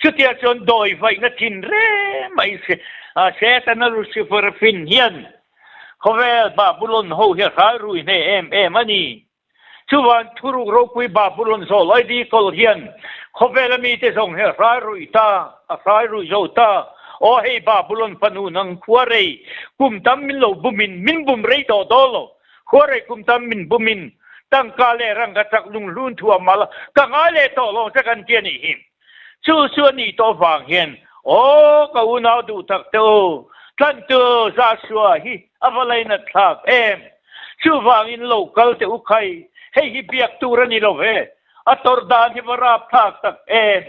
Chutia chuan dawi vaihna thin reng mai Setana Lucifer fin hian khawvel Babulon ho hi a hrai rui hneh em em a ni. Chuvan thuruk ropui Babulon zawl ID kawl hian khawvela mite zawng hi a hrai rui ta, a hrai rui zo ta. Aw hei Babulon fanu nang khua rei kum tam min lo bumin min bum rei tawh dawn lo. Khua rei kum tam min bumin tangka leh rangka chak lunghlun thu a mal a, ka ngai leh tawh lo che kan ti a nih hi. Chu chu a nih tawh vang hian aw ka unau duh tak te u, tlantu Joshua hi a va lainat thlak em. Chuvangin lo kal teh u khai, hei hi biak tur a ni lo ve, a tawrh dan hi va rap thlak tak em.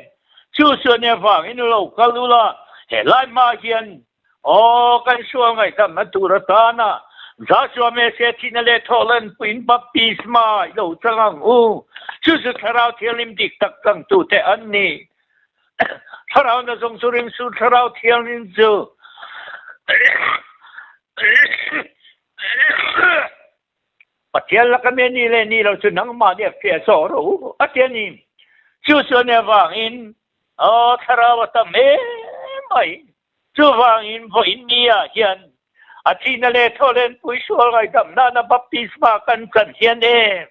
Chu chu a nih avangin lo kal ula, helai hmaah hian Aw, kan sual ngaihdamna tur atana Joshua Messiah thihna leh thawhlan puiin baptisma i lo chang ang u. Chu chu Thlarau Thianghlim dik tak changtute an ni. Thlarau na zawng chu ring suh, Thlarau Thianghlim chu Pathian laka mi a nih leh nih lo chu nangmah nih a fiah zawh rawh u, a ti a ni. Chu chu a nih avangin, aw, Thlarau a tam em mai. Chuvangin vawiin ni-ah hian a thihna leh thawhlenpui sual ngaihdam nana baptisma kan chan hian e,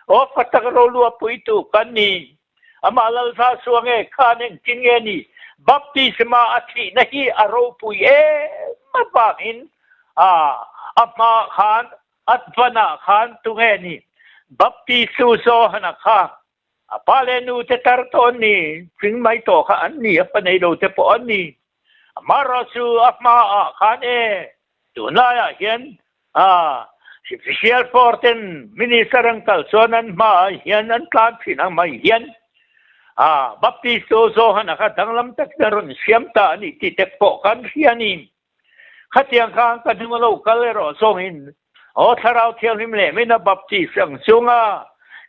aw, fa tak roluahpuitu kan ni. Amah Lalza suang e, khan engtin nge ni? Baptisma a thihna hi a ropui em avangin a a hma khan a vanah khan tunge ni? Baptistu Johana kha a pa leh nu te tar tawh an ni, hring mai tawh kha an ni, a fa nei lo te pawh an ni. Amaherawh chu a hmaah khan e, tunlaiah hian A, Sial fawr ten Minister an kal chuan an hmaah hian an tlan thin ang mai hian a, Baptist tu Johana kha danglam takin a rawn siam ta a nih tih te pawh kan hria a ni. Khatiang khan ka hnung a lo kal erawh zawngin aw Thlarau Thianghlim leh min a Baptist ang chunga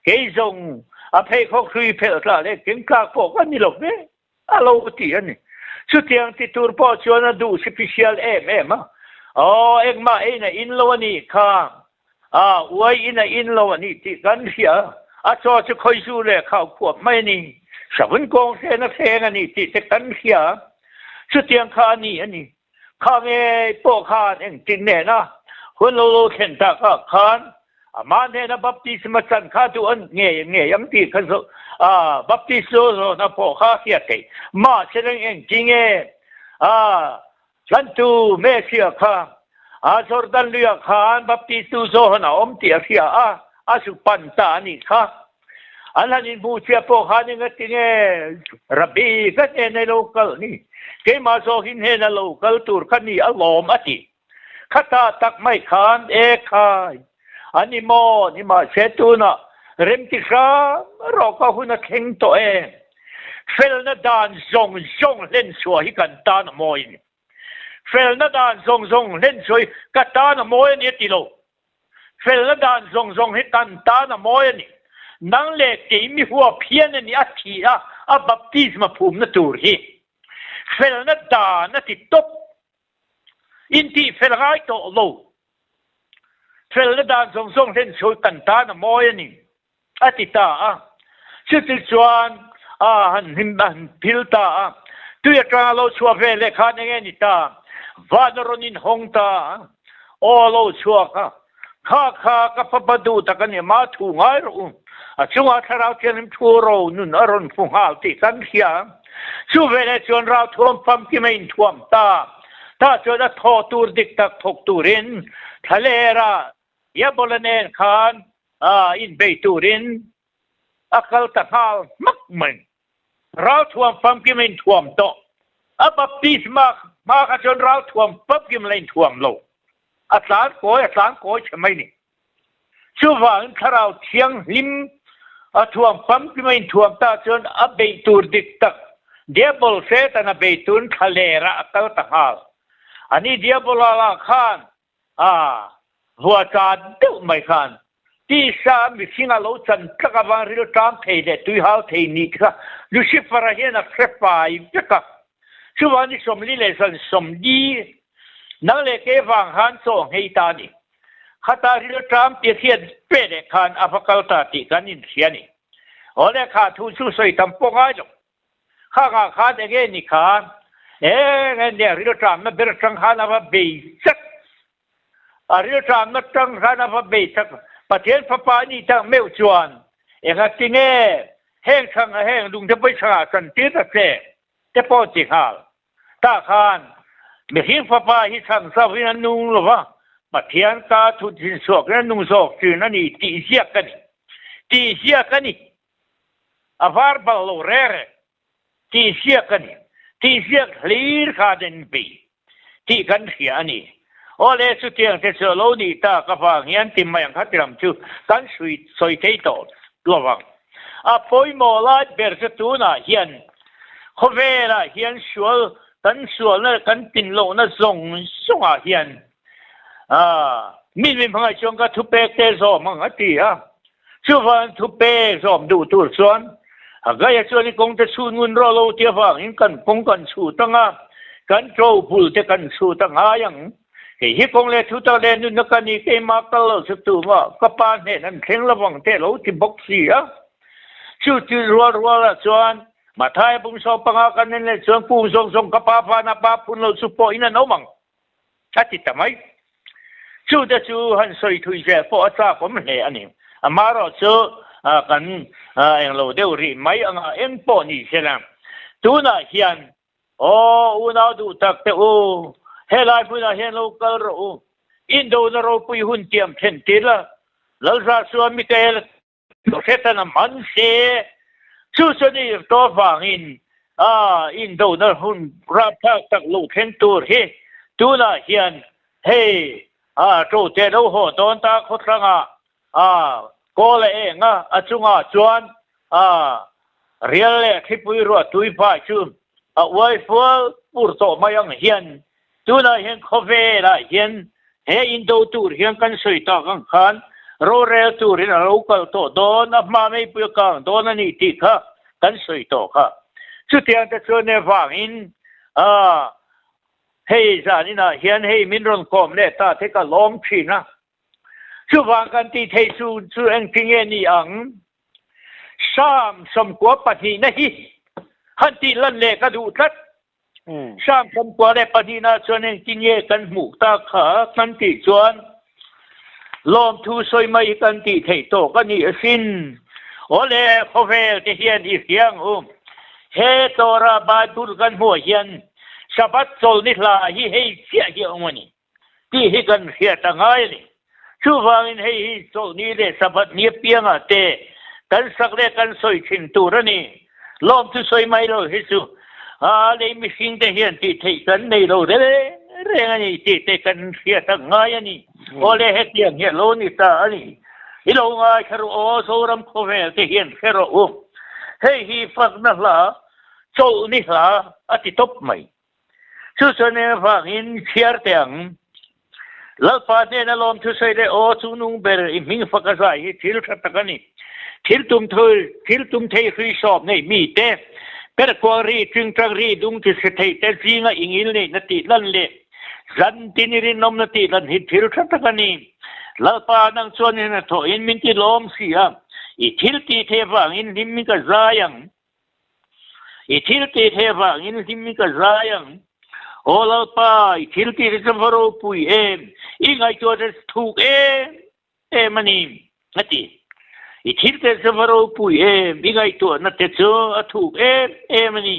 kei zawng a pheikhawk hlui phelh tla leh keng tlak pawh ka ni lo ve. A lo ti a ni. Chutiang ti tur pawh chuan a duh sipisial em em a. Aw, engmah eiin a in lo a nih kha. A, uai in a in lo a nih tih kan hria. A chaw chu khawizu leh khau khuap mai a ni. Savun kawng hren a thleng a ni tih te kan hria. Chutiang kha a ni a ni. Kha ngei pawh khan engtin nena hun lo lo thlen takah khan amah hnena baptisma chan kha duh an ngei ngei ang tih kha zawh a baptist zo zawhna pawh kha a hriat theih. Mahse reng engtin nge a tlantu Messiah kha a Jordan luiah khan baptistu Johana awm tih a hria a. a zu pan ta a nih kha. An han inhmuh chiah pawh khan engati nge Rabbi ka hnena i lo kal ni? Keimah zawkin hnena lo kal tur ka ni alawm a ti. Khata tak mai khan e khai a ni maw? Nimahse tunah remti hram rawh ka hun a thleng tawh e. Felna dan zawng zawng hlenchhuah hi kan tan a mawi a ni. Felna dan zawng zawng hlenchhuah hi ka tan a mawi a ni a ti lo. Felna dan zawng zawng hi kan tan a mawi a ni. Nang leh kei mi huap hian a ni a thi a, a baptisma phumna tur hi. Felna dan a ti tawp. Intih fel ngai tawh lo. Felna dan zawng zawng hlen chho kan tan a mawi a ni, a ti ta a. Chuti chuan a han hlim a han phil ta a. Tui atanga lo chhuah ve leh khan eng nge ni ta? Van a rawn inhawng ta a. Aw a lo chhuak a. Kha kha ka fapa duh tak a ni, mah thu ngai rawh u. A chungah Thlarau Thianghlim thu ro nun a rawn hmu nghal tih kan hria. Chu veleh chuan ralthuam famkim a inthuam ta. Tah chuan a thaw tur dik tak thawk turin thlalera Diabola nen khan inbei turin a kal ta nghal hmak mai. Ralthuam famkim a inthuam tawh. A baptisma hma kha chuan ralthuam famkim la inthuam lo. A tlan kawi a tlan kawi che mai ni. Chuvangin Thlarau Thianghlim a thuam famkim a inthuam ta chuan a beih tur dik tak Diabol Satan a bei tun thlalerah a kal ta nghal. Ani Diabola lah khan A vua cha deuh mai khan tisa mihring a lo chan tlak avang rilṭam thei leh tuihau thei nih kha Lucifer-a hian a hre fai vek a. Chuvang ni 40 leh zan 40 nang leh kei vang khan chaw nghei ta a ni. Khata rilṭam tih hriat ve leh khan a va kal ta tih kan inhria a ni. Aw le kha thu chu sawi tam pawh ngai lo. Khangah khan enge ni kha eng eng nia rilṭamna ber aṭang khan a va bei chak a rilṭamna aṭang khan a va bei chak Pathian fapa a nih tak meuh chuan enga tinge heng chhang heng lungte pawi chhangah chantir ta che te pawh ti nghal tah khan mihring fapa hi chhang zauhin a nung lo va Pathian ka thu thinchhuakin a nung zawk ṭhin a ni tih ziak ka ni tih ziak a ni. A var bal lo reng reng tih ziak a ni. Tih ziak hlir khan an bei tih kan hria a ni. Awle chutiang te chu a lo nih tak avang hian ti mai ang kha ti lam chu kan sawi sawi thei tawh lo vang. A pawimawh lai ber chu tunah hian khawvelah hian sual kan sualna kan tinlohna zawng zawngah hian mi min hmangaih chuan ka thupek te zawm ang a ti a. Chuvan thupe zawm duh tur chuan Hagaia chuan i kawngte chhun ngun rawh lo ti avangin kan kawng kan chhut ang a, kan ṭo bul te kan chhut a ngai ang. Kei hi kawng leh thu tak leh nunna ka ni, keimah kal lo chu tumah ka pa hnen an thleng lovang te lo ti bawk si a. Chu ti rual rualah chuan Mathaia bung 15 kan en leh chuan kung zawng zawng ka pa vana pa phun lo chu pawhin an awm ang. A ti ta mai. Chu te chu han sawi thui zel pawh a chak awm hle a ni. Amaherawh chu kan englo deuh rih mai anga eng pawh ni sela. Tunah hian aw unau duh tak te u, helai hmunah hian lo kal rawh u. Indona ropui hun tiam thlen tir la, Lalza chuan Mikael Hretan a man se, chu chu ni tawh avangin a indona hun rapthlak tak lo thleng tur hi tunah hian hei a ṭote lo haw dawn ta khawthlangah a kawl a eng a, a chungah chuan a rial leh thlipui ruah tui phai chu a uai fual pur tawh mai ang hian Tunah hian khawvelah hian he indo tur hian kan sawi tak ang khan rorel turin a lo kal tawh dawn, a hma meipui a kang dawn a ni tih kha kan sawi tawh kha. Chutiang te chuan e vangin ah hei zaninah hian hei min rawn kawm leh ta te ka lawm thin a. Chuvang kan tih theih chu chu engtinge ni ang? Sam 92na hi han tih lan leh ka duh tlat. Sam 92 chuan engtin nge kan hmuh tak kha kan tih chuan lawmthu sawi mai kan tih theih tawk a ni asin. Awle khawvel te hian i hria ang u. He Torah Bible kan hmuh ah hian Sabbath chawlhni hla hi hei chiah hi a awm a ni tih hi kan hriat a ngai a ni. Chuvangin hei hi Chawlhni leh Sabbath ni apiangah te kan sak leh kan sawi thin tur a ni. Lawm chu sawi mai lo hi chu a lei mihring te hian tih theih kan nei lo reng reng a ni tih te kan hriat a ngai a ni. Awle hetiang hi a lo ni ta a ni. I lo ngaithla rawh aw Zoram khawvel te hian hre rawh u. Hei hi fakna hla Chawlhni hla a ti tawp mai. Chu chuan engvangin chhiar teh ang? Lalpa hnena lawm thusawi leh aw chu nung ber i hming fak a zai hi thil tha tak a ni. Thil tum thil tum thei hrui sawm nei mi te, perkuang ri, tingtang ri, dung ti hre thei te zinga i ngil neihna tih lan leh zan tin i rinawmna tih lan hi thil tha tak a ni. Lalpa nang chuan i hnathawhin min ti lawm si a, i thil tih theih avangin hlim ka zai ang. I thil tih theih avangin hlim ka zai ang. Aw Lalpa, i thil tih te chu va ropui em! I ngaihtuah te chu thuk em em a ni, a ti. I thil te chu va ropui em! I ngaihtuahna te chu a thuk em em a ni.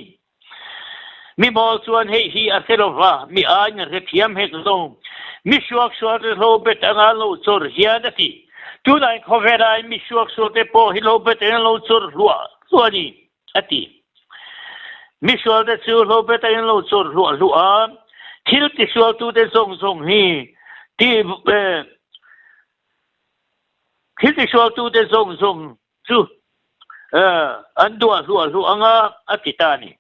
Mi mawl chuan hei hi a hre lo va, mi aiin a hrethiam hek lo. Mi suaksual te hlo bet anga lo chawr hian a ti. Tunah khawvelain mi suaksual te pawh hi hlo bet anga lo chawr hluah hluah a ni, a ti. Mi sualte chu hlo bet angin lo chawr hluah hluah a, thil tisualtute zawng zawng hi ti thil tisualtute zawng zawng chu an duah hluah hluah anga a ti ta a ni.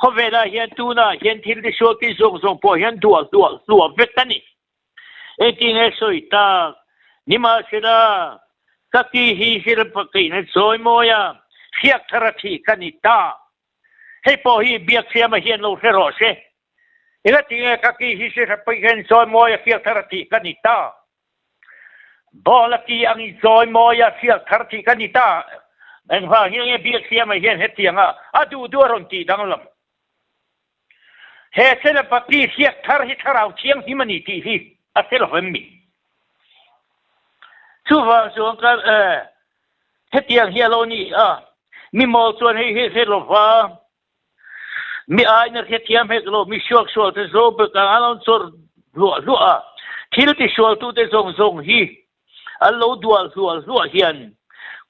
Khawvelah hian tunah hian thil tisualtu zawng zawng pawh hian duah hluah hluah vek a ni. Engtinge sawi tak? Nimahsela, ka ki hi hrilh pakeiin a chawi mawi a, hriak thar a thih ka ni ta. Hei pawh hi Biaksiama hian lo hre rawh se. Engatinge ka ki hi hrilh pakeiin a chawi mawi a, hriak thar a thih ka ni ta? Ball a ki ang i chawi mawi a, hriak thar thih ka ni ta. Engvang hian nge Biaksiama hian hetianga a duh duh a rawn tih danglam? He Senapati hriak thar hi Thlarau Thianghlim a ni tih hi a hre lo em mi? Chuvang chuan ka hetiang hi a lo ni a, mi mawl chuan hei hi hre lo va, mi aina hrethiam hek lo, mi suaksual te zawng bawk ang an lo chawr hluah hluah a, thil tisualtute zawng zawng hi an lo dual hluah hluah hian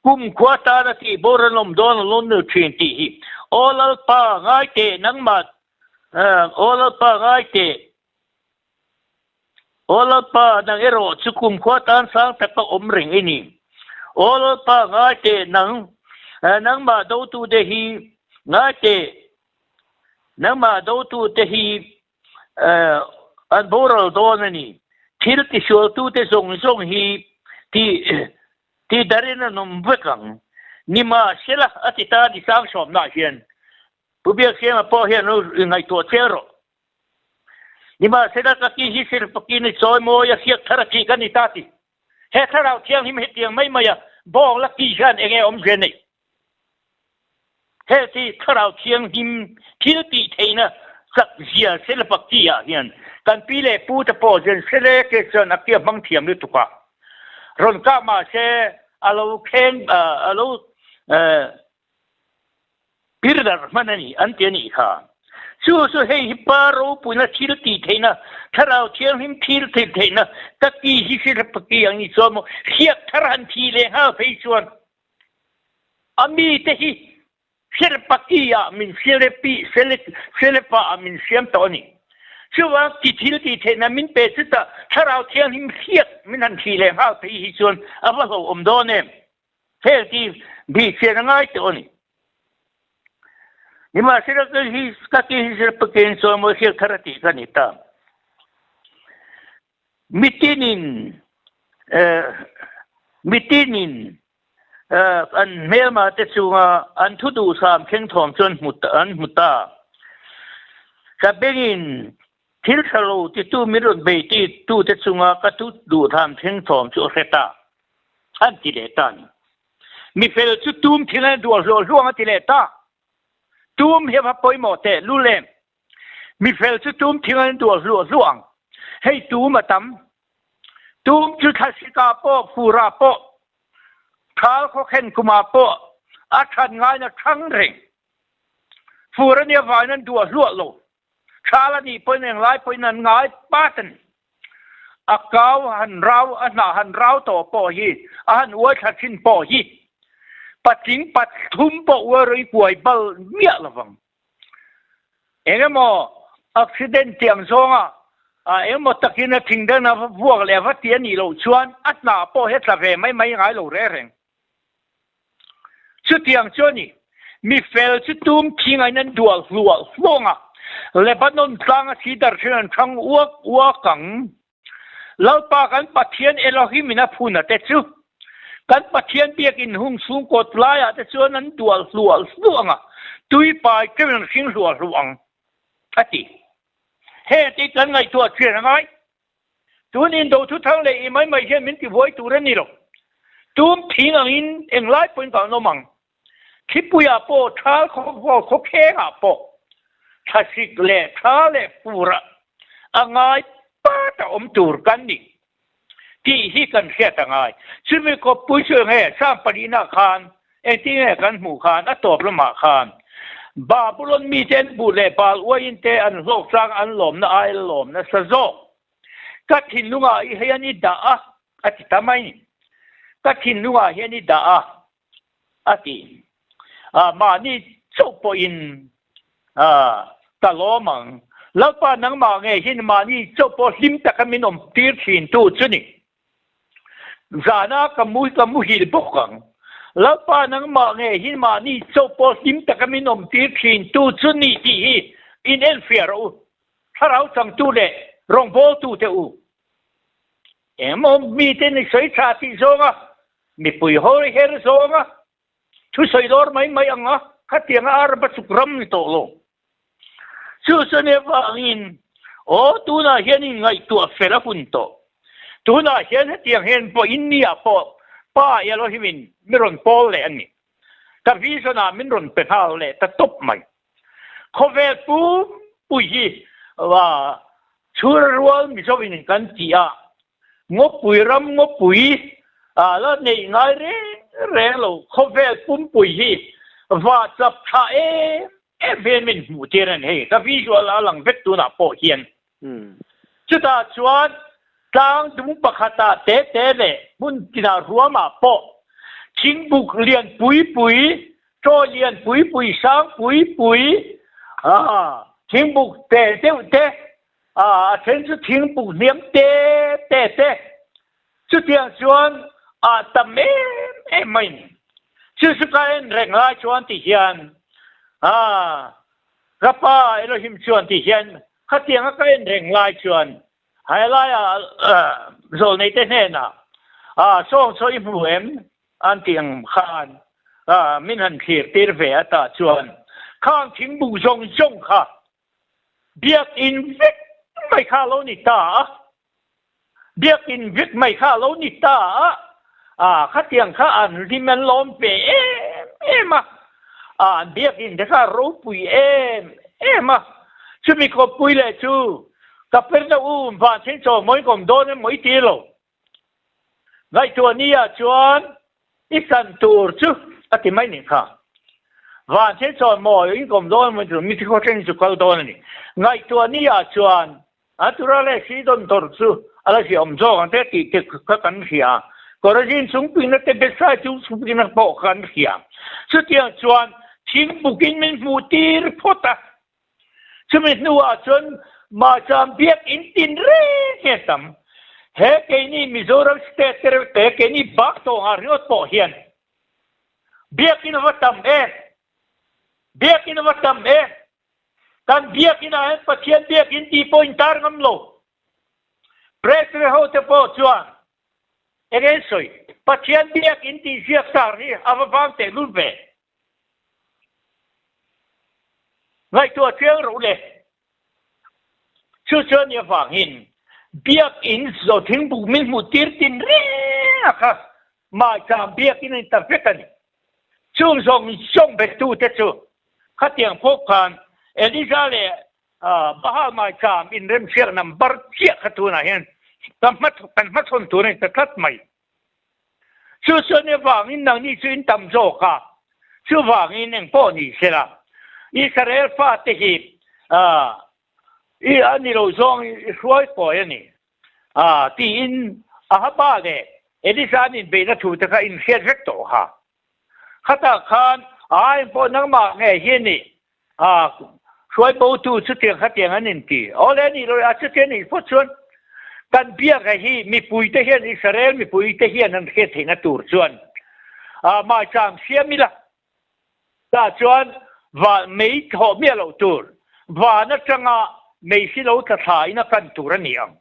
kumkhua tana tih bawr an awm dawn a lo ni thin tih hi Aw Lalpa ngai teh nangmah Aw Lalpa ngai teh Aw Lalpa nang erawh chu kumkhua tan sang taka awm reng i ni. Aw Lalpa ngai teh nang nangmah dotute hi ngai teh nangmah dotute hi an boral dawn a ni. Thil tisualtute zawng zawng hi tih tih darin an awm vek ang. Nimahsela, a ti ta ni sang sawmnah hian Pu Biaksiama pawh hian lo ngaihtuah chiang rawh. Nimahsela, ka ki hi Sirpakin i chawi mawi a hriak thar a thih ka ni ta ti. He thlarau thianghlim hetiang mai maia bawng la ki hian enge awmzia nei? Heti Thlarau Thianghlim thil tih theihna chak zia Selapakti ah hian kan pi leh pu te pawh zen sele ke chuan a kia hmang thiam lutuk a, rawn kah mahse a lo kheng a lo pir darh hman a ni an ti a nih kha. Chu chu hei hi pa ropuina thil tih theihna, Thlarau Thianghlim thil tih theihna ka ti hi Selapakti ang ni chuan maw hriak thar han thi leh nghal phei chuan A mite hi Serpati ah min Selepi, Selepa ah min siam tawh a ni. Chuvang ti thil tih theihna min pe chutah Thlarau Thianghlim hriat min han thih leh nghal phei hi chuan a va hlauhawm dawn em? Hel ti bih chian a ngai tawh a ni. Nimahsela ka hi ka ti hi Serpakein chuan mawi hriat thar a tih ka ni ta. Mitinin mitinin an hmelma te chunga an thu duhsam thleng thawm chu an hmu ta. Ka bengin thil tha lo titu min rawn bei tute chunga ka thu duhtham thleng thawm chu a hre ta, an ti leh ta a ni. Mi fel chu tum thil an duah hluah hluang a ti leh ta. Tum hi a va pawimawh teh lul em? Mi fel chu tum thing an duah hluah hluah ang. Hei tum a tam. Tum chu thlasik ah pawh, fur ah pawh, thal khawkhen kum ah pawh a than ngain a thang reng. Fur a nih avangin an duah hluah lo. Thal a nih pawhin englai pawhin an ngai pat a ni. A kau han rau, a hnah han rau tawh pawh hi, a han uai thla thin pawh hi patling pathum pawh uai rawih kuai bal miah lovang. Eng emaw accident tih ang zawnga eng emaw takin a thing deuhna va vuak leh va ti a nih loh chuan a hnah pawh hi a tla ve mai mai ngai lo reng reng. Chutiang chu a ni. Mi fel chu tum thingain an dual hluah hluang a, Lebanon tlanga cedar hring an hrang uak uak ang. Lalpa kan Pathian Elohim in a phun a te chu, kan Pathian biakin hung chhung kawt laiah te chuan an dual hluah hluah ang a, tui pai teuhin an hring hluah hluah ang, a ti. Heng te hi kan ngaihtuah chian a ngai. Tun indo thuthang leh i mai mai hian min tibuai tur a ni lo. Tum thing angin englai pawhin kan awm ang. Thlipuiah pawh thal khawphaw khawkhengah pawh thlasik leh tha leh furah a ngai pat a awm tur kan ni tih hi kan hriat a ngai. Chumi kawppui chu enge Psalm pahnihna khan engtin nge kan hmuh khan a tawp lamah khan Babulon mite an buh leh bal uaiin te an hlawk tlang an lawmna ai lawm nasa zawk. Ka thinlungah i hian i dah a, a ti ta mai. Ka thinlungah hian i dah a, a ti. Mahni chauh pawhin ka lawm ang. Lalpa nangmah nge hian mahni chauh pawh hlim taka min awm tir thin tu chu ni. Zana ka mu ka muhil bawk ang. Lalpa nangmah nge hian mahni chauh pawh hlim taka min awm tir thin tu chu ni tih hi in enfiah rawh u. Thlarau changtu leh rawngbawltu te u. Engemaw mite ni sawi tha tih zawnga mipui hawi her zawnga thusawi lawr mai mai ang a, khatianga Arab a chuk ram ni tawh lo. Chu chuan avangin aw tunah hian in ngaihtuah fel a hun tawh. Tunah hian hetiang hian pawh India pawh Pa Elohimin mi rawn pawl leh a ni. Ka vision ah min rawn pe nghal leh ta tawp mai. Khawvel pumpui hi chhura rual Mizoin kan ti a, ngawpui ram ngawpui la neih ngai reng reng lo khawvel pumpui hi va chap tha em em hian min hmuh tir a ni hei ka visual a lang vek tunah pawh hian. Chutah chuan tlang dung pakhatah te te leh hmun tinah ruamah pawh thingbuk lian pui pui, chaw lian pui pui, sang pui pui, thingbuk te deuh te, a then chu thingbuk hniam te te te. Chutiang chuan a tam em em mai ni. Chu chu ka en reng lai chuan ti hian, Ka pa Elohim chuan ti hian khatianga ka en reng lai chuan helai ah zawlnei te hnenah sawng chaw i hmu em an tih ang khan min han thlir tir ve a tah chuan khang thingbuk zawng zawng kha biakin vek mai kha a lo ni ta a. Biakin vek mai kha a lo ni ta a, a khatiang kha an rim an lawm ve em em a, a an biakin te kha a ropui em em a, chumi khawpui leh chu Kapernaum van thleng chaw mawi kawm dawn em mawi ti lo. Ngaihtuah ni ah chuan i chan tur chu a ti mai nih kha. Van thleng chaw mawi in kawm dawn em mawi ti lo, mithi khaw thleng chu kal dawn a ni. Ngaihtuah ni ah chuan A tura leh Sidon tawrh chu a la hriaawm zawk ang te tih te kha kan hria. Korazin chungpuina te Bethsaida chungpuina pawh kha kan hria. Chutiang chuan thingbukin min hmuh tir phawt a. Chumi hnuah chuan Mahcham biakinn tin reng hian tam. He keini Mizoram state te reuh te keini bak tawngah ringawt pawh hian biakinn a va tam em! Biakinn a va tam em! Kan biakin ah hian Pathian biakin tih pawh in tar ngam lo. Presbytery ho te pawh chuan eng en sawi, Pathian biakin tih ziak tar hi a va vang teh lul ve. Ngaihtuah chiang rawh u le. Chu chuan i avangin biakin zo thingbuk min hmuh tir tin reng a kha maicham biakin a ni ta vek a ni. Chung zawng zawng bettu te chu Khatiang pawh khan Eliza leh Baha Maicham inremsiak number chiah kha tunah hian kan hmachhawn tur a ni ta tlat mai. Chu chuan avangin nangni chu in tam zawk a, chuvangin engpawh ni sela Israel fate hi i a ni lo zawng i hruai kawi a ni. A tiin Ahaba leh Elisa an inbeihna thu te kha inhriat vek tawh kha. Khatah khan a engpawh nangmah nge hi a nih? A hruai botu chutiang khatiang an inti. Awle a nih loh a chutiang a nih phawt chuan kan biaka hi mipuite hian Israel mipuite hian an hriat theihna tur chuan maicham siam ila. Tah chuan va mei thawh miah loh tur, van atanga mei si lo tla thla in a kan tur a ni ang.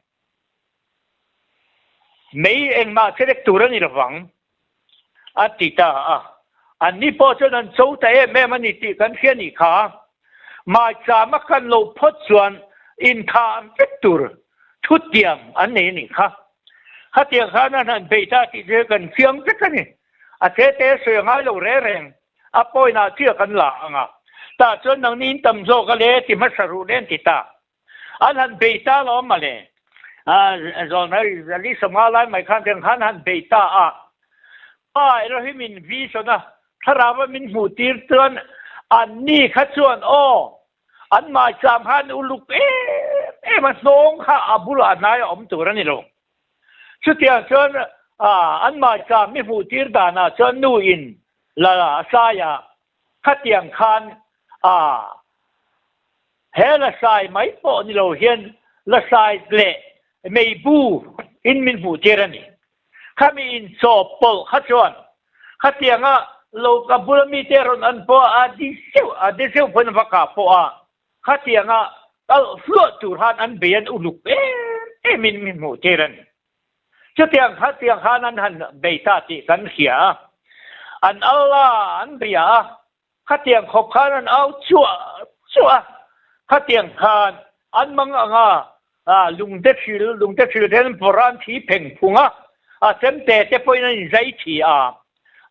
Mei engmah chelek tur a ni lovang, a ti ta a. Anni pawh chuan an cho ta em em a ni tih kan hria nih kha. Maicham a kan loh phawt chuan inthah vek tur thutiang an nei a nih kha. Khatiang khan an han bei ta tih chu kan chiang vek a ni. A che te sawi a ngai lo reng reng. A point ah chiah kan la ang a. Tah chuan nangni in tam zawk a le ti hmasa ruh nen ti ta. An han bei ta lo a le. Zawn hei zali sawmnga lai mai khan tiang khan han bei ta a. Pa Elohim in vision a thlarau a min hmuh tir chuan an ni kha chuan aw an maicham khan uluk em em a hnawng kha a bulah hnai a awm tur a ni lo. Chutiang chuan an maicham mi hmuh tir danah chuan nu in la a sai a, khatiang khan he la sai mai pawh ni lo hian la sai leh meibu in min hmuh tir a ni. Khami in chaw pawlh kha chuan khatianga lo ka bula mite rawn an pawh a di zeuh a di zeuh pawn a va kah pawh a Khatianga kal hluah tur han an bei an uluk em em in min hmuh tir a ni. Chutiang khatiang khan an han bei ta tih kan hria a, an Allah an bia a, khatiang khawp khan an au chuah chuah a, khatiang khan an mang ang a, lungte hril lungte hril te an vawrh a, an thi pheng phung a, a chemte te pawhin an inzai thi a,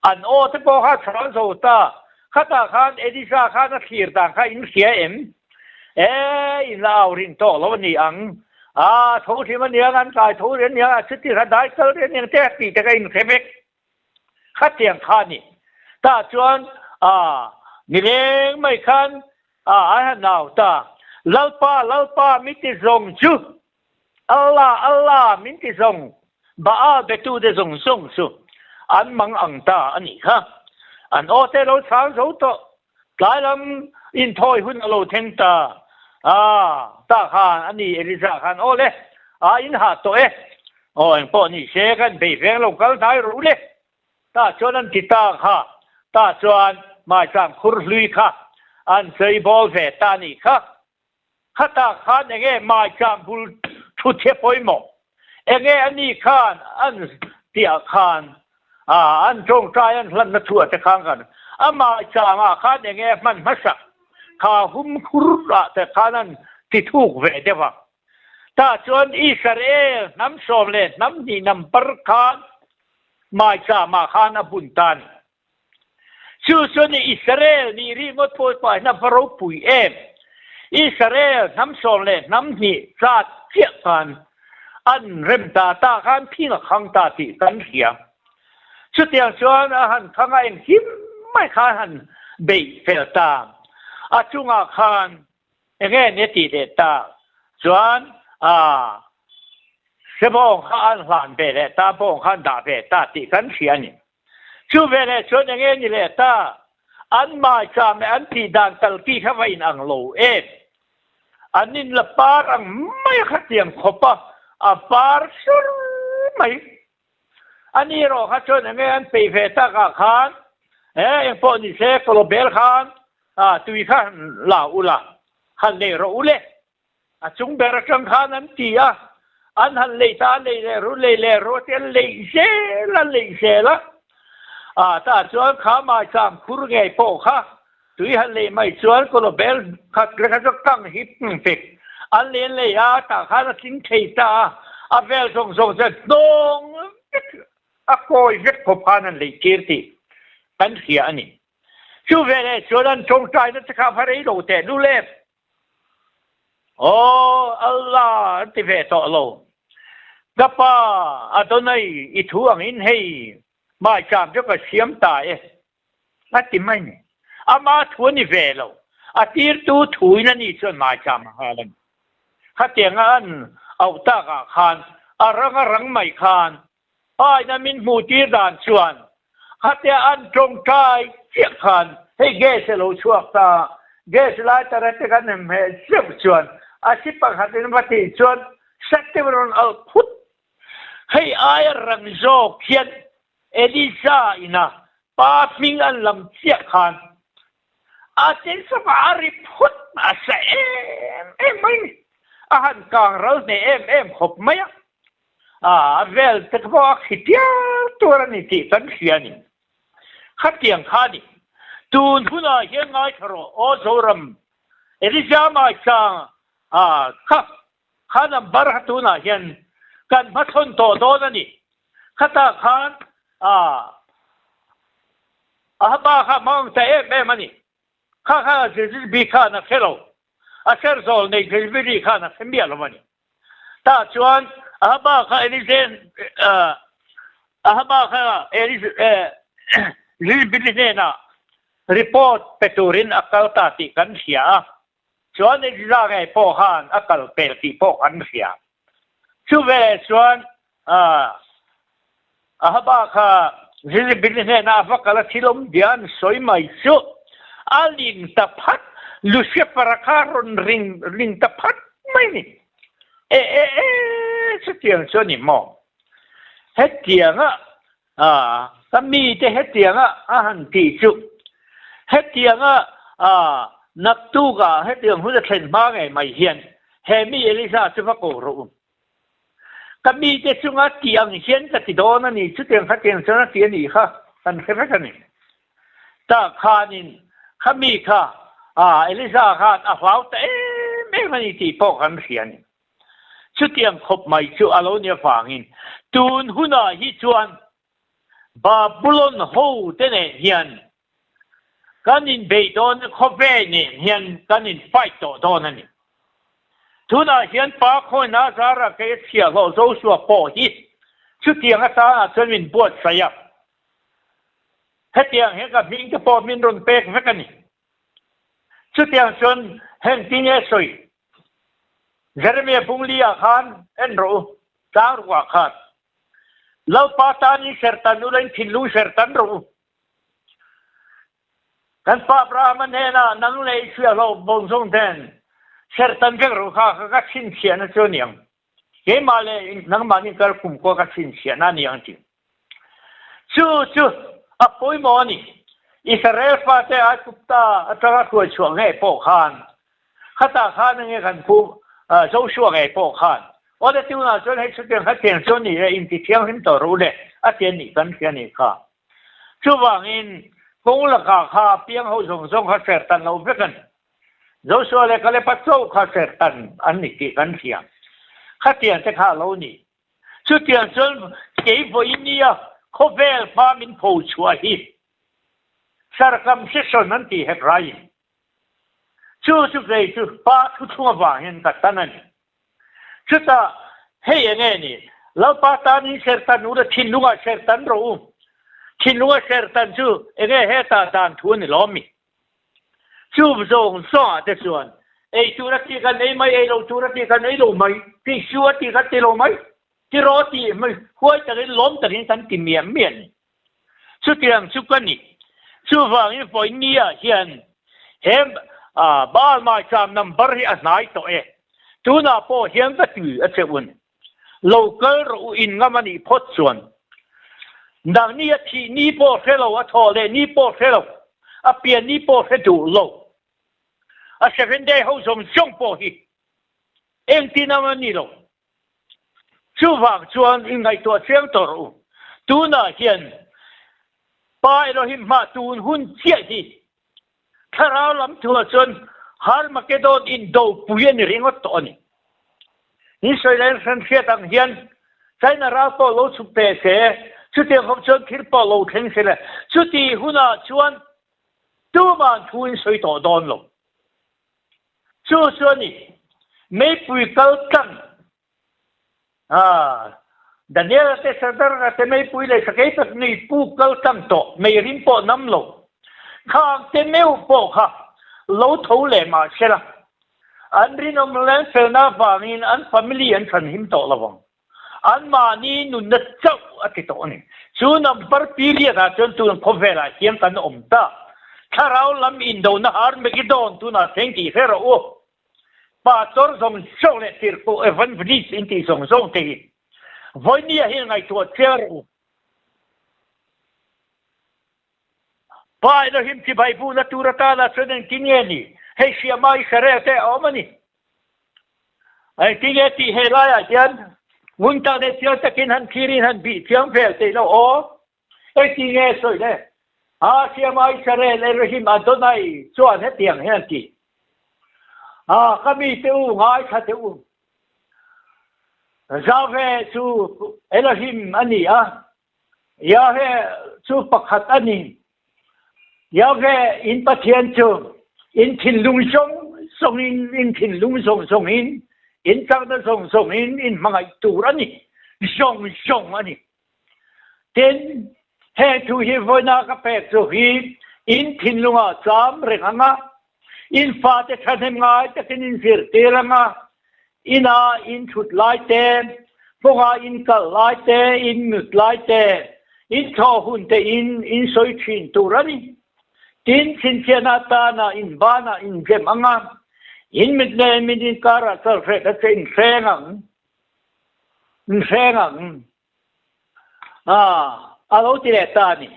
An aw te pawh kha chhang zo ta. Khatah khan Elisa khan a thlir dan kha in hria em? E, in la au ring tawh lo a ni ang. A, tho hrim a niang, an kai tho reng aniang, a chuti kha dai kal reng aniang te a tih te kha in hre vek. Khatiang kha a ni. Tah chuan, a, nileng mai khan, a, an han au ta. Lalpa, Lalpa, mi ti zawng chu Allah, Allah, min ti zawng, Baal betute zawng zawng chu an mang ang ta a nih kha. An aw te lo chhang zo tawh, tlai lam inthawi hun a lo thleng ta. Ah, ta khan a ni Eliza khan, Aw le, a in hah tawh e, aw engpawh ni se kan bei veng lo kal hnai ru le. Tah chuan an ti ta kha, tah chuan maichang khur hlui kha an chei bawl ve ta a nih kha. Khatah khan enge maicham bul thu che pawimawh? Enge a ni khan an tihah khan an tawngtai an hlanna thu ah te khan kan a maicham ah khan enge a hman hmasak kha hum khur ah te khan an ti thuk ve deuh a. Tah chuan Israel hnam sawm leh hnam hnih number khan maicham ah khan a bun ta a ni. Chu chu ni Israel nih rih ngawt pawh pah hian a va ropui em. Israel hnam sawm leh hnam hnih zat chiah khan an rem ta ta khan phing a khang ta tih kan hria. Chutiang chuan a han khang a engkim mai khan a han beih fel ta. A chungah khan Enge ni a tih leh ta chuan a Sebawng kha an hlan ve leh ta, bawng kha an dah ve ta tih kan hria a ni. Chu ve leh chuan enge ni leh ta, an maicham leh an tih dan kalki kha va inang lo em? An in la par ang mai a khatiang khawp a, a par sur mai. A ni erawh kha chuan enge an peih ve takah khan e engpawh ni se kawlawbel khan tui kha han la ula, han lei rawh u le. A chung ber atang khan an ti a, an han lei ta a, lei leh ru, lei leh ru a ti an lei zel a, lei zel a. Tah chuan kha maicham khur ngei pawh kha Tui han lei mai chuan kawlawbel khat le kha chu kang hip fek an len lei a, tah khan a tling thei ta a, a vel zawng zawng chuan hnawng vek a kawi vek khawp khan an lei tir tih kan hria a ni. Chu veleh chuan an tawngtaina te kha va rei lo teh lul em? Aw Allah an ti ve tawh lo. Ka pa Adonai i thu angin hei maicham chu ka siam ta e. A ti mai ni. Ama thu a ni ve lo. A tirtu thuin a ni chuan maicham a nghal a ni. Khatianga an auh takah khan A rang a rang mai khan Paina min hmuh tir dan chuan khatia an tawngtai chiah khan hei gas a lo chhuak ta, gas lighter a te kan em hmeh zeuh chuan a si pakhat in va tih chuan sat deuh rawn alh phut. Hei aia rang zawk hian Elisa ina pa hming an lam chiah khan a chenchawk ah a ri phut a sa em em mai ni. A han kang ral hneh em em khawp mai a. A vel te pawh a khi tiar tuar a ni tih kan hria a ni. Khatiang kha a ni. Tun hunah hian ngaithla rawh aw Zoram Elijah Maisang a kha kha number kha tunah hian kan hmachhawn tawh dawn a ni. Khatah khan a Ahaba kha hmang ta em em a ni. Kha kha Jezebel khan a hre lo. A serzawl nei Jezebeli khan a hre miah lo a ni. Tah chuan Ahaba kha Elize Ahaba kha Jezebeli hnenah report pe turin a kal ta tih kan hria a. Chuan Eliza ngei pawh khan a kal pel tih pawh kan hria. Chuveleh chuan Ahaba kha Jezebeli hnenah a va kal a, thil awm bia an sawi mai chu a ling ta phat, Lucifer-a kha a rawn ring ling ta phat mai a ni. E e e, chutiang chu a ni maw? Hetianga ka mite hetianga a han tih chu, hetianga naktukah hetiang hun a thlen hma ngei mai hian he mi Elisa chu va ko rawh u. Ka mite chunga tih ang hian ka ti dawn a ni, chutiang khatiang chuan a ti a nih kha kan hre vek a ni. Tah khanin kha mi kha Elisa khan a hlau ta em em a ni tih pawh kan hria a ni. Chutiang khawp mai chu a lo ni avangin tun hunah hi chuan Babulon ho te nen hian kan inbeih dawn a, khawvel nen hian kan in fight tawh dawn a ni. Tunah hian Pa Khawina zara kei a chhiahhlawh Joshua pawh hi chutiang atangah chuan min buatsaih a, hetiang hian ka hming te pawh min rawn pek vek a ni. Chutiang chuan heng tinge sawi Jeremia bungli ah khan en rawh u, tlang ruk ah khan. Lalpa tan in sertan ula in thinlung sertan rawh u. Kan pa Abraham-a hnenah nang leh i chhiahhlawh bawngzawng ten sertan vek rawh kha ka ka chhinchhiahna chu a ni ang. Keimah leh nangmah nih kal kum kua ka chhinchhiahna a ni ang ti. Chu chu a pawimawh a ni. Israel fate Aigupta atanga hruai chhuah ngei pawh khan, khatah khan enge kan pu Joshua ngei pawh khan, Aw le tunah chuan hei chutiang hetiang chu a ni e, inti thianghlim tawh rawh u le, a ti a nih kan hria a nih kha. Chuvangin kawng lakah kha piang ho zawng zawng kha sertan loh vek a ni. Joshua leh Kaleba chauh kha sertan an ni tih kan hria. Khatiang te kha a lo ni. Chutiang chuan kei vawiin nia khawvel hma min pho chhuah hi circumcision an tih hek raiin chu chu kei chu pa thuthlung avang hian ka tan a ni. Chutah hei enge ni Lalpa tanin sertan ula thinlungah sertan rawh u. Thinlunga sertan chu enge hetah dan thu a ni lawm mi? Chu zawng zawngah te chuan ei tur a tih kan ei mai, ei lo tur a tih kan ei lo mai, tih su a tih kan ti lo mai, ti rawh tih mai huai takin lawm takin kan ti miah miah a ni. Chutiang chu ka ni. Chuvangin vawinia hian he Baal maicham number hi a hnai tawh e. Tunah pawh hian ka ti a che un. Lo kal rawh u in ngam a nih phawt chuan nangni a thih ni pawh hre lo, a thawh leh ni pawh hre lo, a pian ni pawh hre duh lo, a seven day ho zawng zawng pawh hi engtin ang a ni lo. Chuvang chuan in ngaihtuah chiang tawh rawh u. Tunah hian Pa Elohim hmah tun hun chiah hi Thlarau lam thuah chuan Harmakedon indo pui a ni ringawt tawh a ni. Ni sawi leh hran hriat ang hian China ral pawh lo chhuk teh se, chutiang khawp chuan thil pawh lo thleng se le, chuti hunah chuan tuman thu in sawi tawh dawn lo. Chu chu a ni, meipui kal tlang A, Daniel-a te Sadar-a te meipui leh sakei tak nui puk kal tlang tawh, meirim pawh nam lo. Khang te meuh pawh kha lo tho leh mah se la, an rinawm leh an felna avangin an family an chhan him tawh lo vang. Anmahni nunna chauh a ti tawh a ni. Chu number period ah chuan tun khawvelah hian kan awm ta. Thlarau lam indona Armageddon tunah thleng tih hre rawh u. Pastor zawng zawng leh tirhkoh evangelist in tih zawng zawng te hi vawinia hian ngaihtuah chiang rawh u. Pa Elohim chibai buhna tur atana chuan engtin nge ni? Hei Siama Israel te a awm a ni. Engtin nge tih he laiah hian ngun tak leh chiang takin han thlirin han bih chiang vel theih loh aw. Engtin nge sawi le? Ha Siama Israel Elohim Adonai chuan hetiang hian ti. Ha ka mite u ngaithla teh u. Zave chu Elohim a ni a, Yahweh chu pakhat a ni. Yahweh in Pathian chu in thinlung zawng zawngin, in thinlung zawng zawngin, in chakna zawng zawngin in hmangaih tur a ni. Zawng zawng a ni. Tin, heng thu hi vawiina ka pek chu hi in thinlungah cham reng ang a, in fate thahnem ngai takin in zirtir ang a, Ina in thut lai te, kawngah in kal lai te, in nut lai te, in thlawh hun te in in sawi thin tur a ni. Tin, chhinchhiahna atana in banah in zem ang a, in mit leh in mit inkarah chalhret a che in hreng ang, in hreng ang. A, a lo ti leh ta a ni.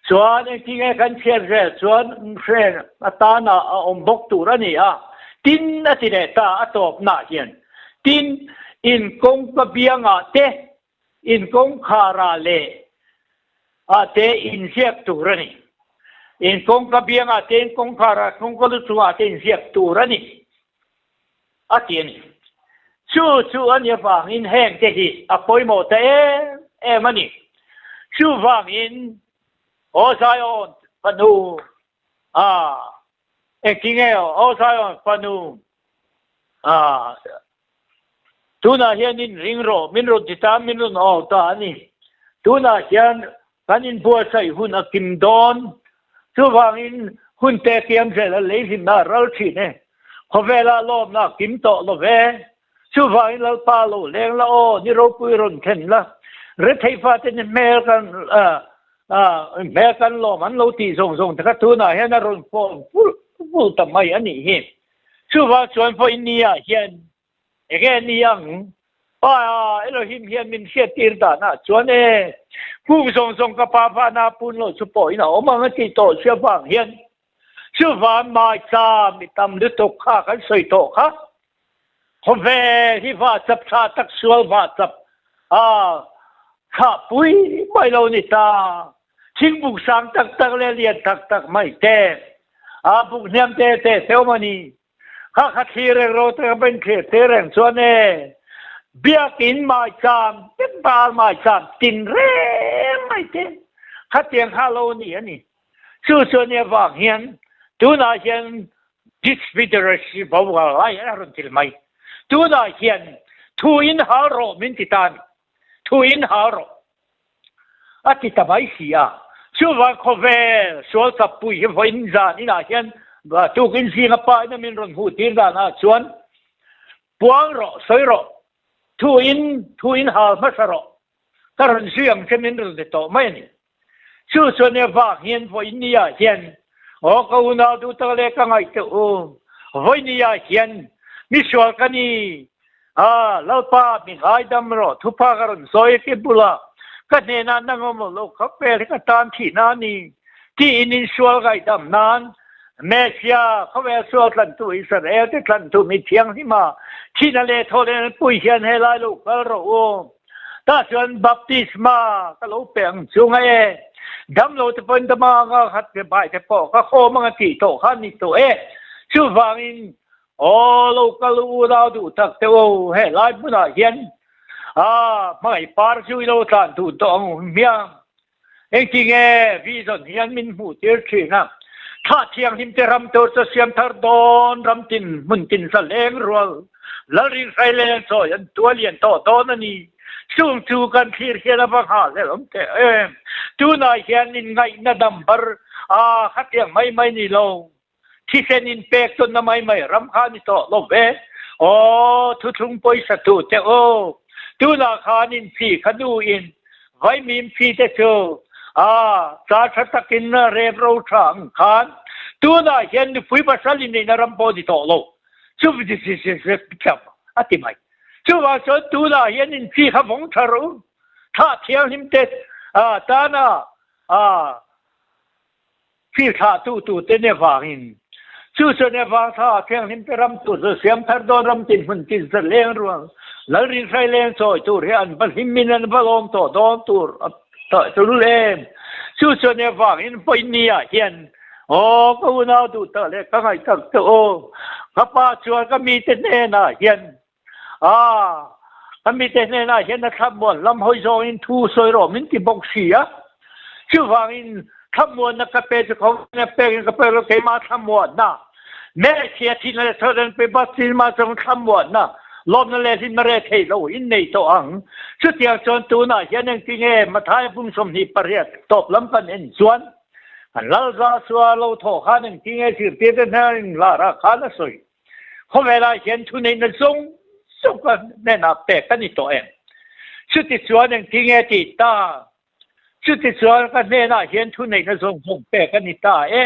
Chuan engtinge kan chhiat zel chuan hren atana a awm bawk tur a ni a, tin a ti leh ta a tawpnaah hian. Tin, in kawngka biangah te, in kawngkharah leh ah te inziak tur a ni. In kawngka biangah te, in kawngkharah, kawngka lu chungah te inziak tur a ni. A ti a ni. Chu chu a nih avangin heng te hi a pawimawh ta em em a ni. Chuvangin Aw Zion fanu a engtin nge aw Zion fanu a tunah hian in ring rawh min rawn ti ta min rawn au ta a ni. Tunah hian kan inbuatsaih hun a kim dawn. Chuvangin hun te kiam zel a lei hlimna a ral thin e. Khawvela lawmna a kim tawh lo ve. Chuvangin Lalpa lo leng la aw, ni ropui rawn thlen la. Rethei fate ni hmel kan hmel kan lawm an lo tih zawng zawng te kha tunah hian a rawn form pulh pulh ta mai a nih hi. Chuvang chuan vawiin ni ah hian Enge ni ang? Pa Elohim hian min hriattir danah chuan e, kung zawng zawng ka pa vana pun lo chu pawhin a awm ang a tih tawh sia vang hian chuvan maicha mi tam lutuk kha kan sawi tawh kha. Khawvel hi va chap tha tak sual va chap a thlah pui mai lo ni ta. Thingbuk sang tak tak leh lian tak tak mai te, a buk hniam te te te awm a ni. Kha kha thlir reng ro te ka ben thlir te reng chuan e biakinn maicham vek bal maicham tin reng mai te khatiang kha lo ni a ni. Chu chuan i avang hian tunah hian disfideracy boral lai a rawn til mai. Tunah hian thu in hal rawh min ti ta a ni. Thu in hal rawh. A ti ta mai si a. Chuvang khawvel sual chappui hi vawiin zan inah hian tukin zinga pa ina min rawn hmuh tir danah chuan puang rawh, sawi rawh, thu in thu in hal hmasa rawh, ka rawn zui ang che min rawn ti tawh mai a ni. Chu chuan e vang hian vawiin ni ah hian aw ka unau duh tak leh ka ngaih teh u, vawiin ni ah hian misual ka ni A, Lalpa, mi ngaidam rawh, thupa ka rawn sawi ke bula ka hnenah nang awm lo khawp vel hi ka tan thihna a ni, tiin insual ngaihdam nan Messia, khawvel sual tlantu Israel te tlantu mi thianghlima thihna leh thawhlen an pui hian helai lo kal rawh u. Tah chuan baptisma ka lo pe ang chu ngai e, damlo te pawhin dama anga khat ve bai te pawh ka khawm anga tih tawh kha a ni tawh e. Chuvangin Aw lo kal unau duh tak te u, he lai hmunah hian a hmangaih par chu i lo tlan dun tawh ang hmiang. Engtinge vision hian min hmuh tir thin a, thlah thianghlim te ram tur chu siam thar dawn, ram tin hmun tin za leng rual, Lalrin hrai leng chawi an tua lian tawh dawn a ni. Chung chu kan thlir hian a va nghah hlel awm teh em. Tunah hian inngaihna dam bar a khatiang mai mai ni lo. Thisen in pek tawnna mai mai ram kha ni tawh lo ve. Aw, thuthlung pawisa tu te aw. Tunah khan in chi kha nu in vaimim chi te chu a cha tha takin rep ro tha ang khan tunah hian nupui pasal in neihna ram pawh ni tawh lo chu a ti mai. Chuvang chuan tunah hian in chi kha vawng tha rawh u. Thlah thianghlim te tana chi thlahtu tute ne vangin chu chuan e vang thla thianghlim te ram tur chu siam thar dawn ram tin hmun tin za leng ruang lal rin hrai leng chawi tur hi an va hlim in an va lawm tawh dawn tur tulul em. Chu chuan e vangin vawi ni ah hian aw ka unau duh tak leh ka ngaih tak te aw ka pa chuan ka mite hnenah hian a ka mite hnenah hian a thlamuan lam hawi zawngin thu sawi rawh min ti bawk si a. Chuvangin thlamuanna ka pe chu khawngaihna pekin ka pe lo keimah thlamuanna Messiah thihna leh thawhdan pe baptisma chang thlamuanna lawmna leh hlimna reh thei lo in nei tawh ang. Chutiang chuan tunah hian engtinge Mathaia pum 28 tawp lam kan en chuan kan Lal Joshua lo thawh khan engtinge zirtirte hnen larah khan a sawi. Khawvelah hian thuneihna zawng zawng ka hnenah pek a ni tawh em? Chutichuan engtinge tih ta? Chutichuan ka hnenah hian thuneihna zawng zawng pek a ni ta e.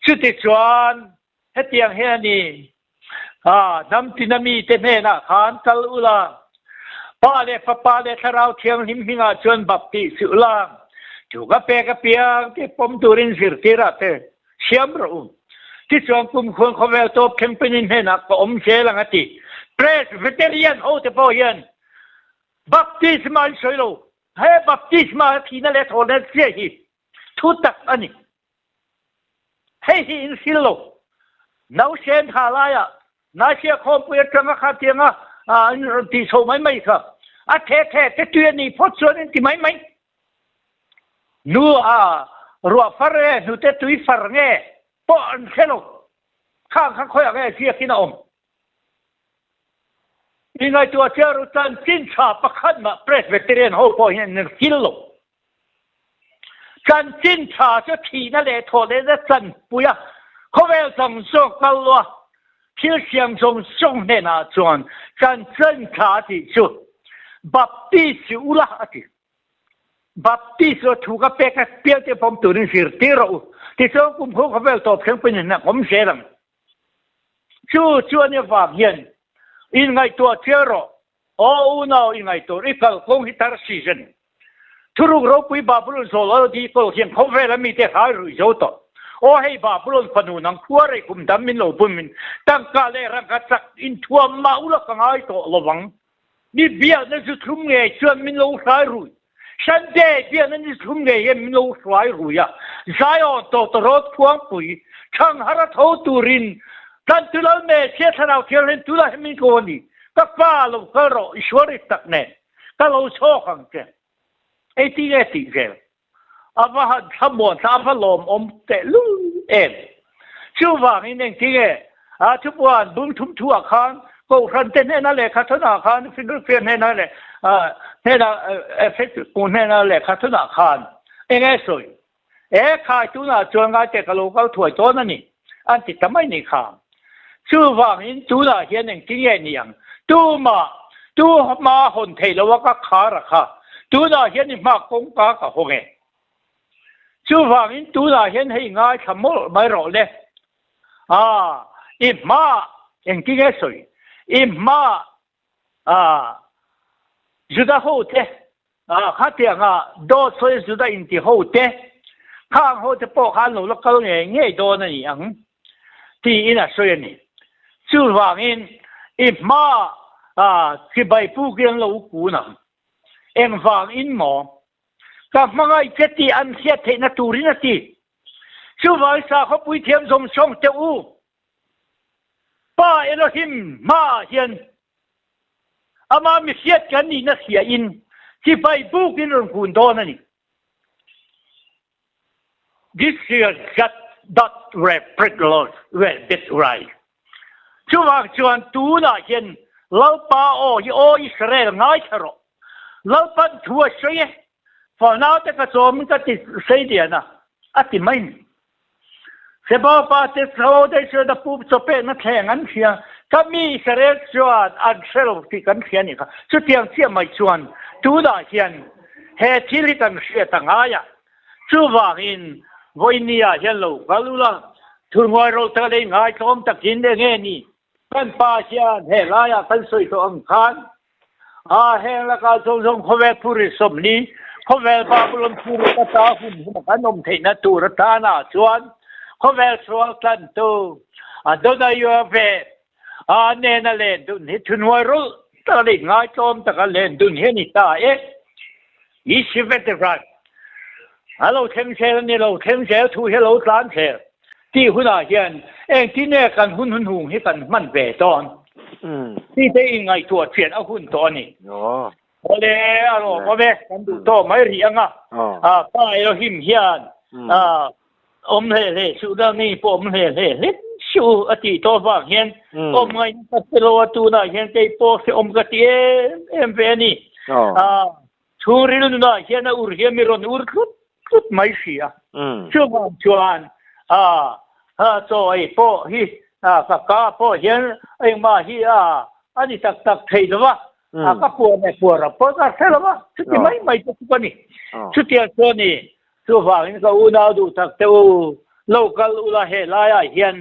Chutichuan hetiang hian a ni, Hnam tina mite hnenah khan kal ula, Pa leh Fapa leh Thlarau Thianghlim hmingah chuan baptih suh ula, thu ka pek apiang te pawm turin zirtirah te siam rawh u. Tichuan kumkhuan khawvel tawp thleng panin hnenah ka awm zel ang a ti. Presbyterian hote pawh hian Baptisma an sawi lo. He baptisma a thihna leh thawhna chiah hi thu tak a ni. Hei hi in hril lo. Nausen tha laiah Nasia khawmpui atanga kha tianga an rawn tih chho mai mai kha a the the te tui a nih phawt chuan in ti mai mai. Nu a ruah far nge hnute tui far nge pawh an hre lo. Khang kha khawiah nge ziakin a awm. I ngaihtuah chiah ru chanchin tha pakhat mah Presbyterian ho pawh hian an hil lo. Chanchin tha chu thihna leh thawhlehna chanpui a, khawvel zawng zawng kal lo a, thil siam zawng zawng hnenah chuan chanchin tha tih chu Baptist ula a ti. Baptist chu thu ka pek a, piangte pawm turin zirtir rawh u. Tichuan kum khu khawvel tawp thleng pawhin an awm zel ang. Chu chuan i vang hian in ngaihtuah chiang rawh. Aw unau i ngaihtuah i kalkawng hi tar season. Thuruk ropui Babulon zawl aw di kawl hian khawvela mite hlai ruih zo tawh. Aw hei Babulon fanu nang khua rei kum dam min lo bum in tangka leh rangka chak in thuam mah ula ka ngai tawh lovang. Mi biakna zu thlum ngei chuan min lo hrai rui. Sunday biakna ni thlum ngei hian min lo hruai rui a. Zion tawtawrawt khuangpui Thanghara tho turin Tlantu Messiah Thlarau Thianghlim tunah hian min ko a ni. Ka fa lo kal rawh i sual rit tak nen ka lo chhawk ang che. Engtin nge tih zel? A va han thlamuan thla, a va lawmawm tehlul em. Chuvangin engtin nge a thupuan bung thum thuah khan Kohhran te hnena lehkha thunah khan, Philadelphia hnena leh hnena Efesus hnena lehkha thunah khan eng nge sawi? E khai tunah chuan ngaite ka lo kal thuai dawn a ni an ti ta mai ni kha. Chuvangin tunah hian engtin nge ni ang? Tumah, tu hma hawn thei lo a ka khar a kha. Tunah hian i hma kawngka ka hawng e. Chuvangin tunah hian hei ngaithla mawlh mai rawh le. A, i hma, engtin nge sawi? I hma A, Juda hote, a, khatianga dawt sawi Juda inti hote, khang hote pawh kha an lo la kal ngei ngei dawn a ni ang, tiin a sawi a ni. Chuvangin i hma, a, chibai pukin an lo kun ang. Engvangin maw? Ka hmangaih che tih an hriat theihna turin a ti. Chuvangin sakhaw puithiam zawng zawng teh u. Pa Elohim hmaah hian ama mihriat kan nihna hriain chibai bukin rawn kun dawn a ni. This year got that reprit well bit right. Chuvang chuan tunah hian Lalpa aw hi aw Israel ngaithla rawh. Lalpan thu a sawi e. Fanaute ka chawmin ka ti sei lian a, a ti mai ni. Seba pa te tho te chuan a pu chawpekna thleng an hria. Ka mi Israel chuan an hre lo tih kan hria nih kha. Chutiang chiah mai chuan tunah hian he thil hi kan hriat a ngai a. Chuvangin vawinia hian lo kal ula, thurhnuai ro taka lei ngaitlawm takin enge ni kan pa hian he laiah kan sawi tawh ang khan a heng lakah zawng zawng khawvel phurrit 40, khawvel Babylon phurrit ata hun huna kan awm theihna tur atana chuan khawvel sual tlantu Adonai Yahweh a nena len dun hi thuhnuai rulh taka leh ngaitlawm taka len dun hi a ni ta e. Yishivet A lo thleng zel a ni lo, thleng zel thu hi a lo tlan zel tih hunah hian engtin nge kan hun hunhung hi kan hman ve dawn tih te inngaihtuah chian a hun tawh a ni. Awle, a lawm awm e, kan duh tawh mai rih ang a, Pa Elohim hian awm hle hle suh na ngei pawh awm hle hle hlek suh a tih tawh avang hian awm ngaihna ka hre lo a, tunah hian kei pawh hrehawm ka ti em em ve a ni. Chhungril nunah hian a ur hian mi rawn ur tlut tlut mai si a. Chuvang chuan chaw ei pawh hi ka ka pawh hian engmah hi a ni tak tak thei lo va, ka puar leh puar a pawh ka hre lo va, chuti mai mai te chu ka ni. Chutiang chuan ni chuvangin ka unau duh tak te u, lo kal ula he laiah hian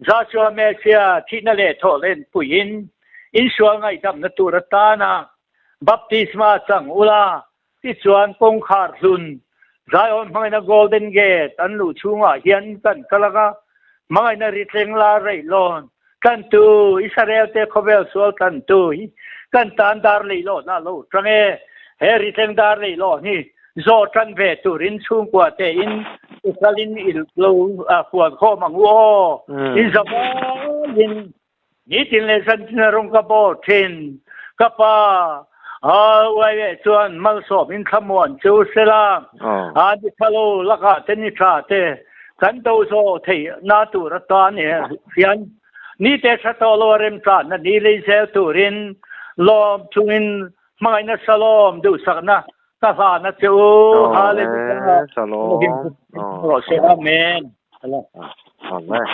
Joshua Messiah thihna leh thawhlen puiin insual ngaihdamna tur atana Baptisma chang ula, tichuan kawngkhar hlun Zion hmangaihna Golden Gate an luh chhungah hian kan kal ang a, hmangaihna ritleng la reihlawn tlantu Israel-te khawvel sual tlantu hi kan tan dar leihlawn a lo tang e. He ritleng dar leihlawn hi zawh tan ve turin chhungkua tein i kalin i lo fuan khawm ang u aw. In zavaiin Nitin leh zantin a rawng ka bawr thin. Ka pa, a uai leh chuan malsawm in thlamuan chu sela, a ni tha lo lakah te ni tha te kan do zawh theih na tur atan hian nite tha tawh lo a remchanna ni lei zel turin lawm chungin hmangaihna Shalom duhsakna ka hlan a che u. Hallelujah. Shalom. Amen. Amen.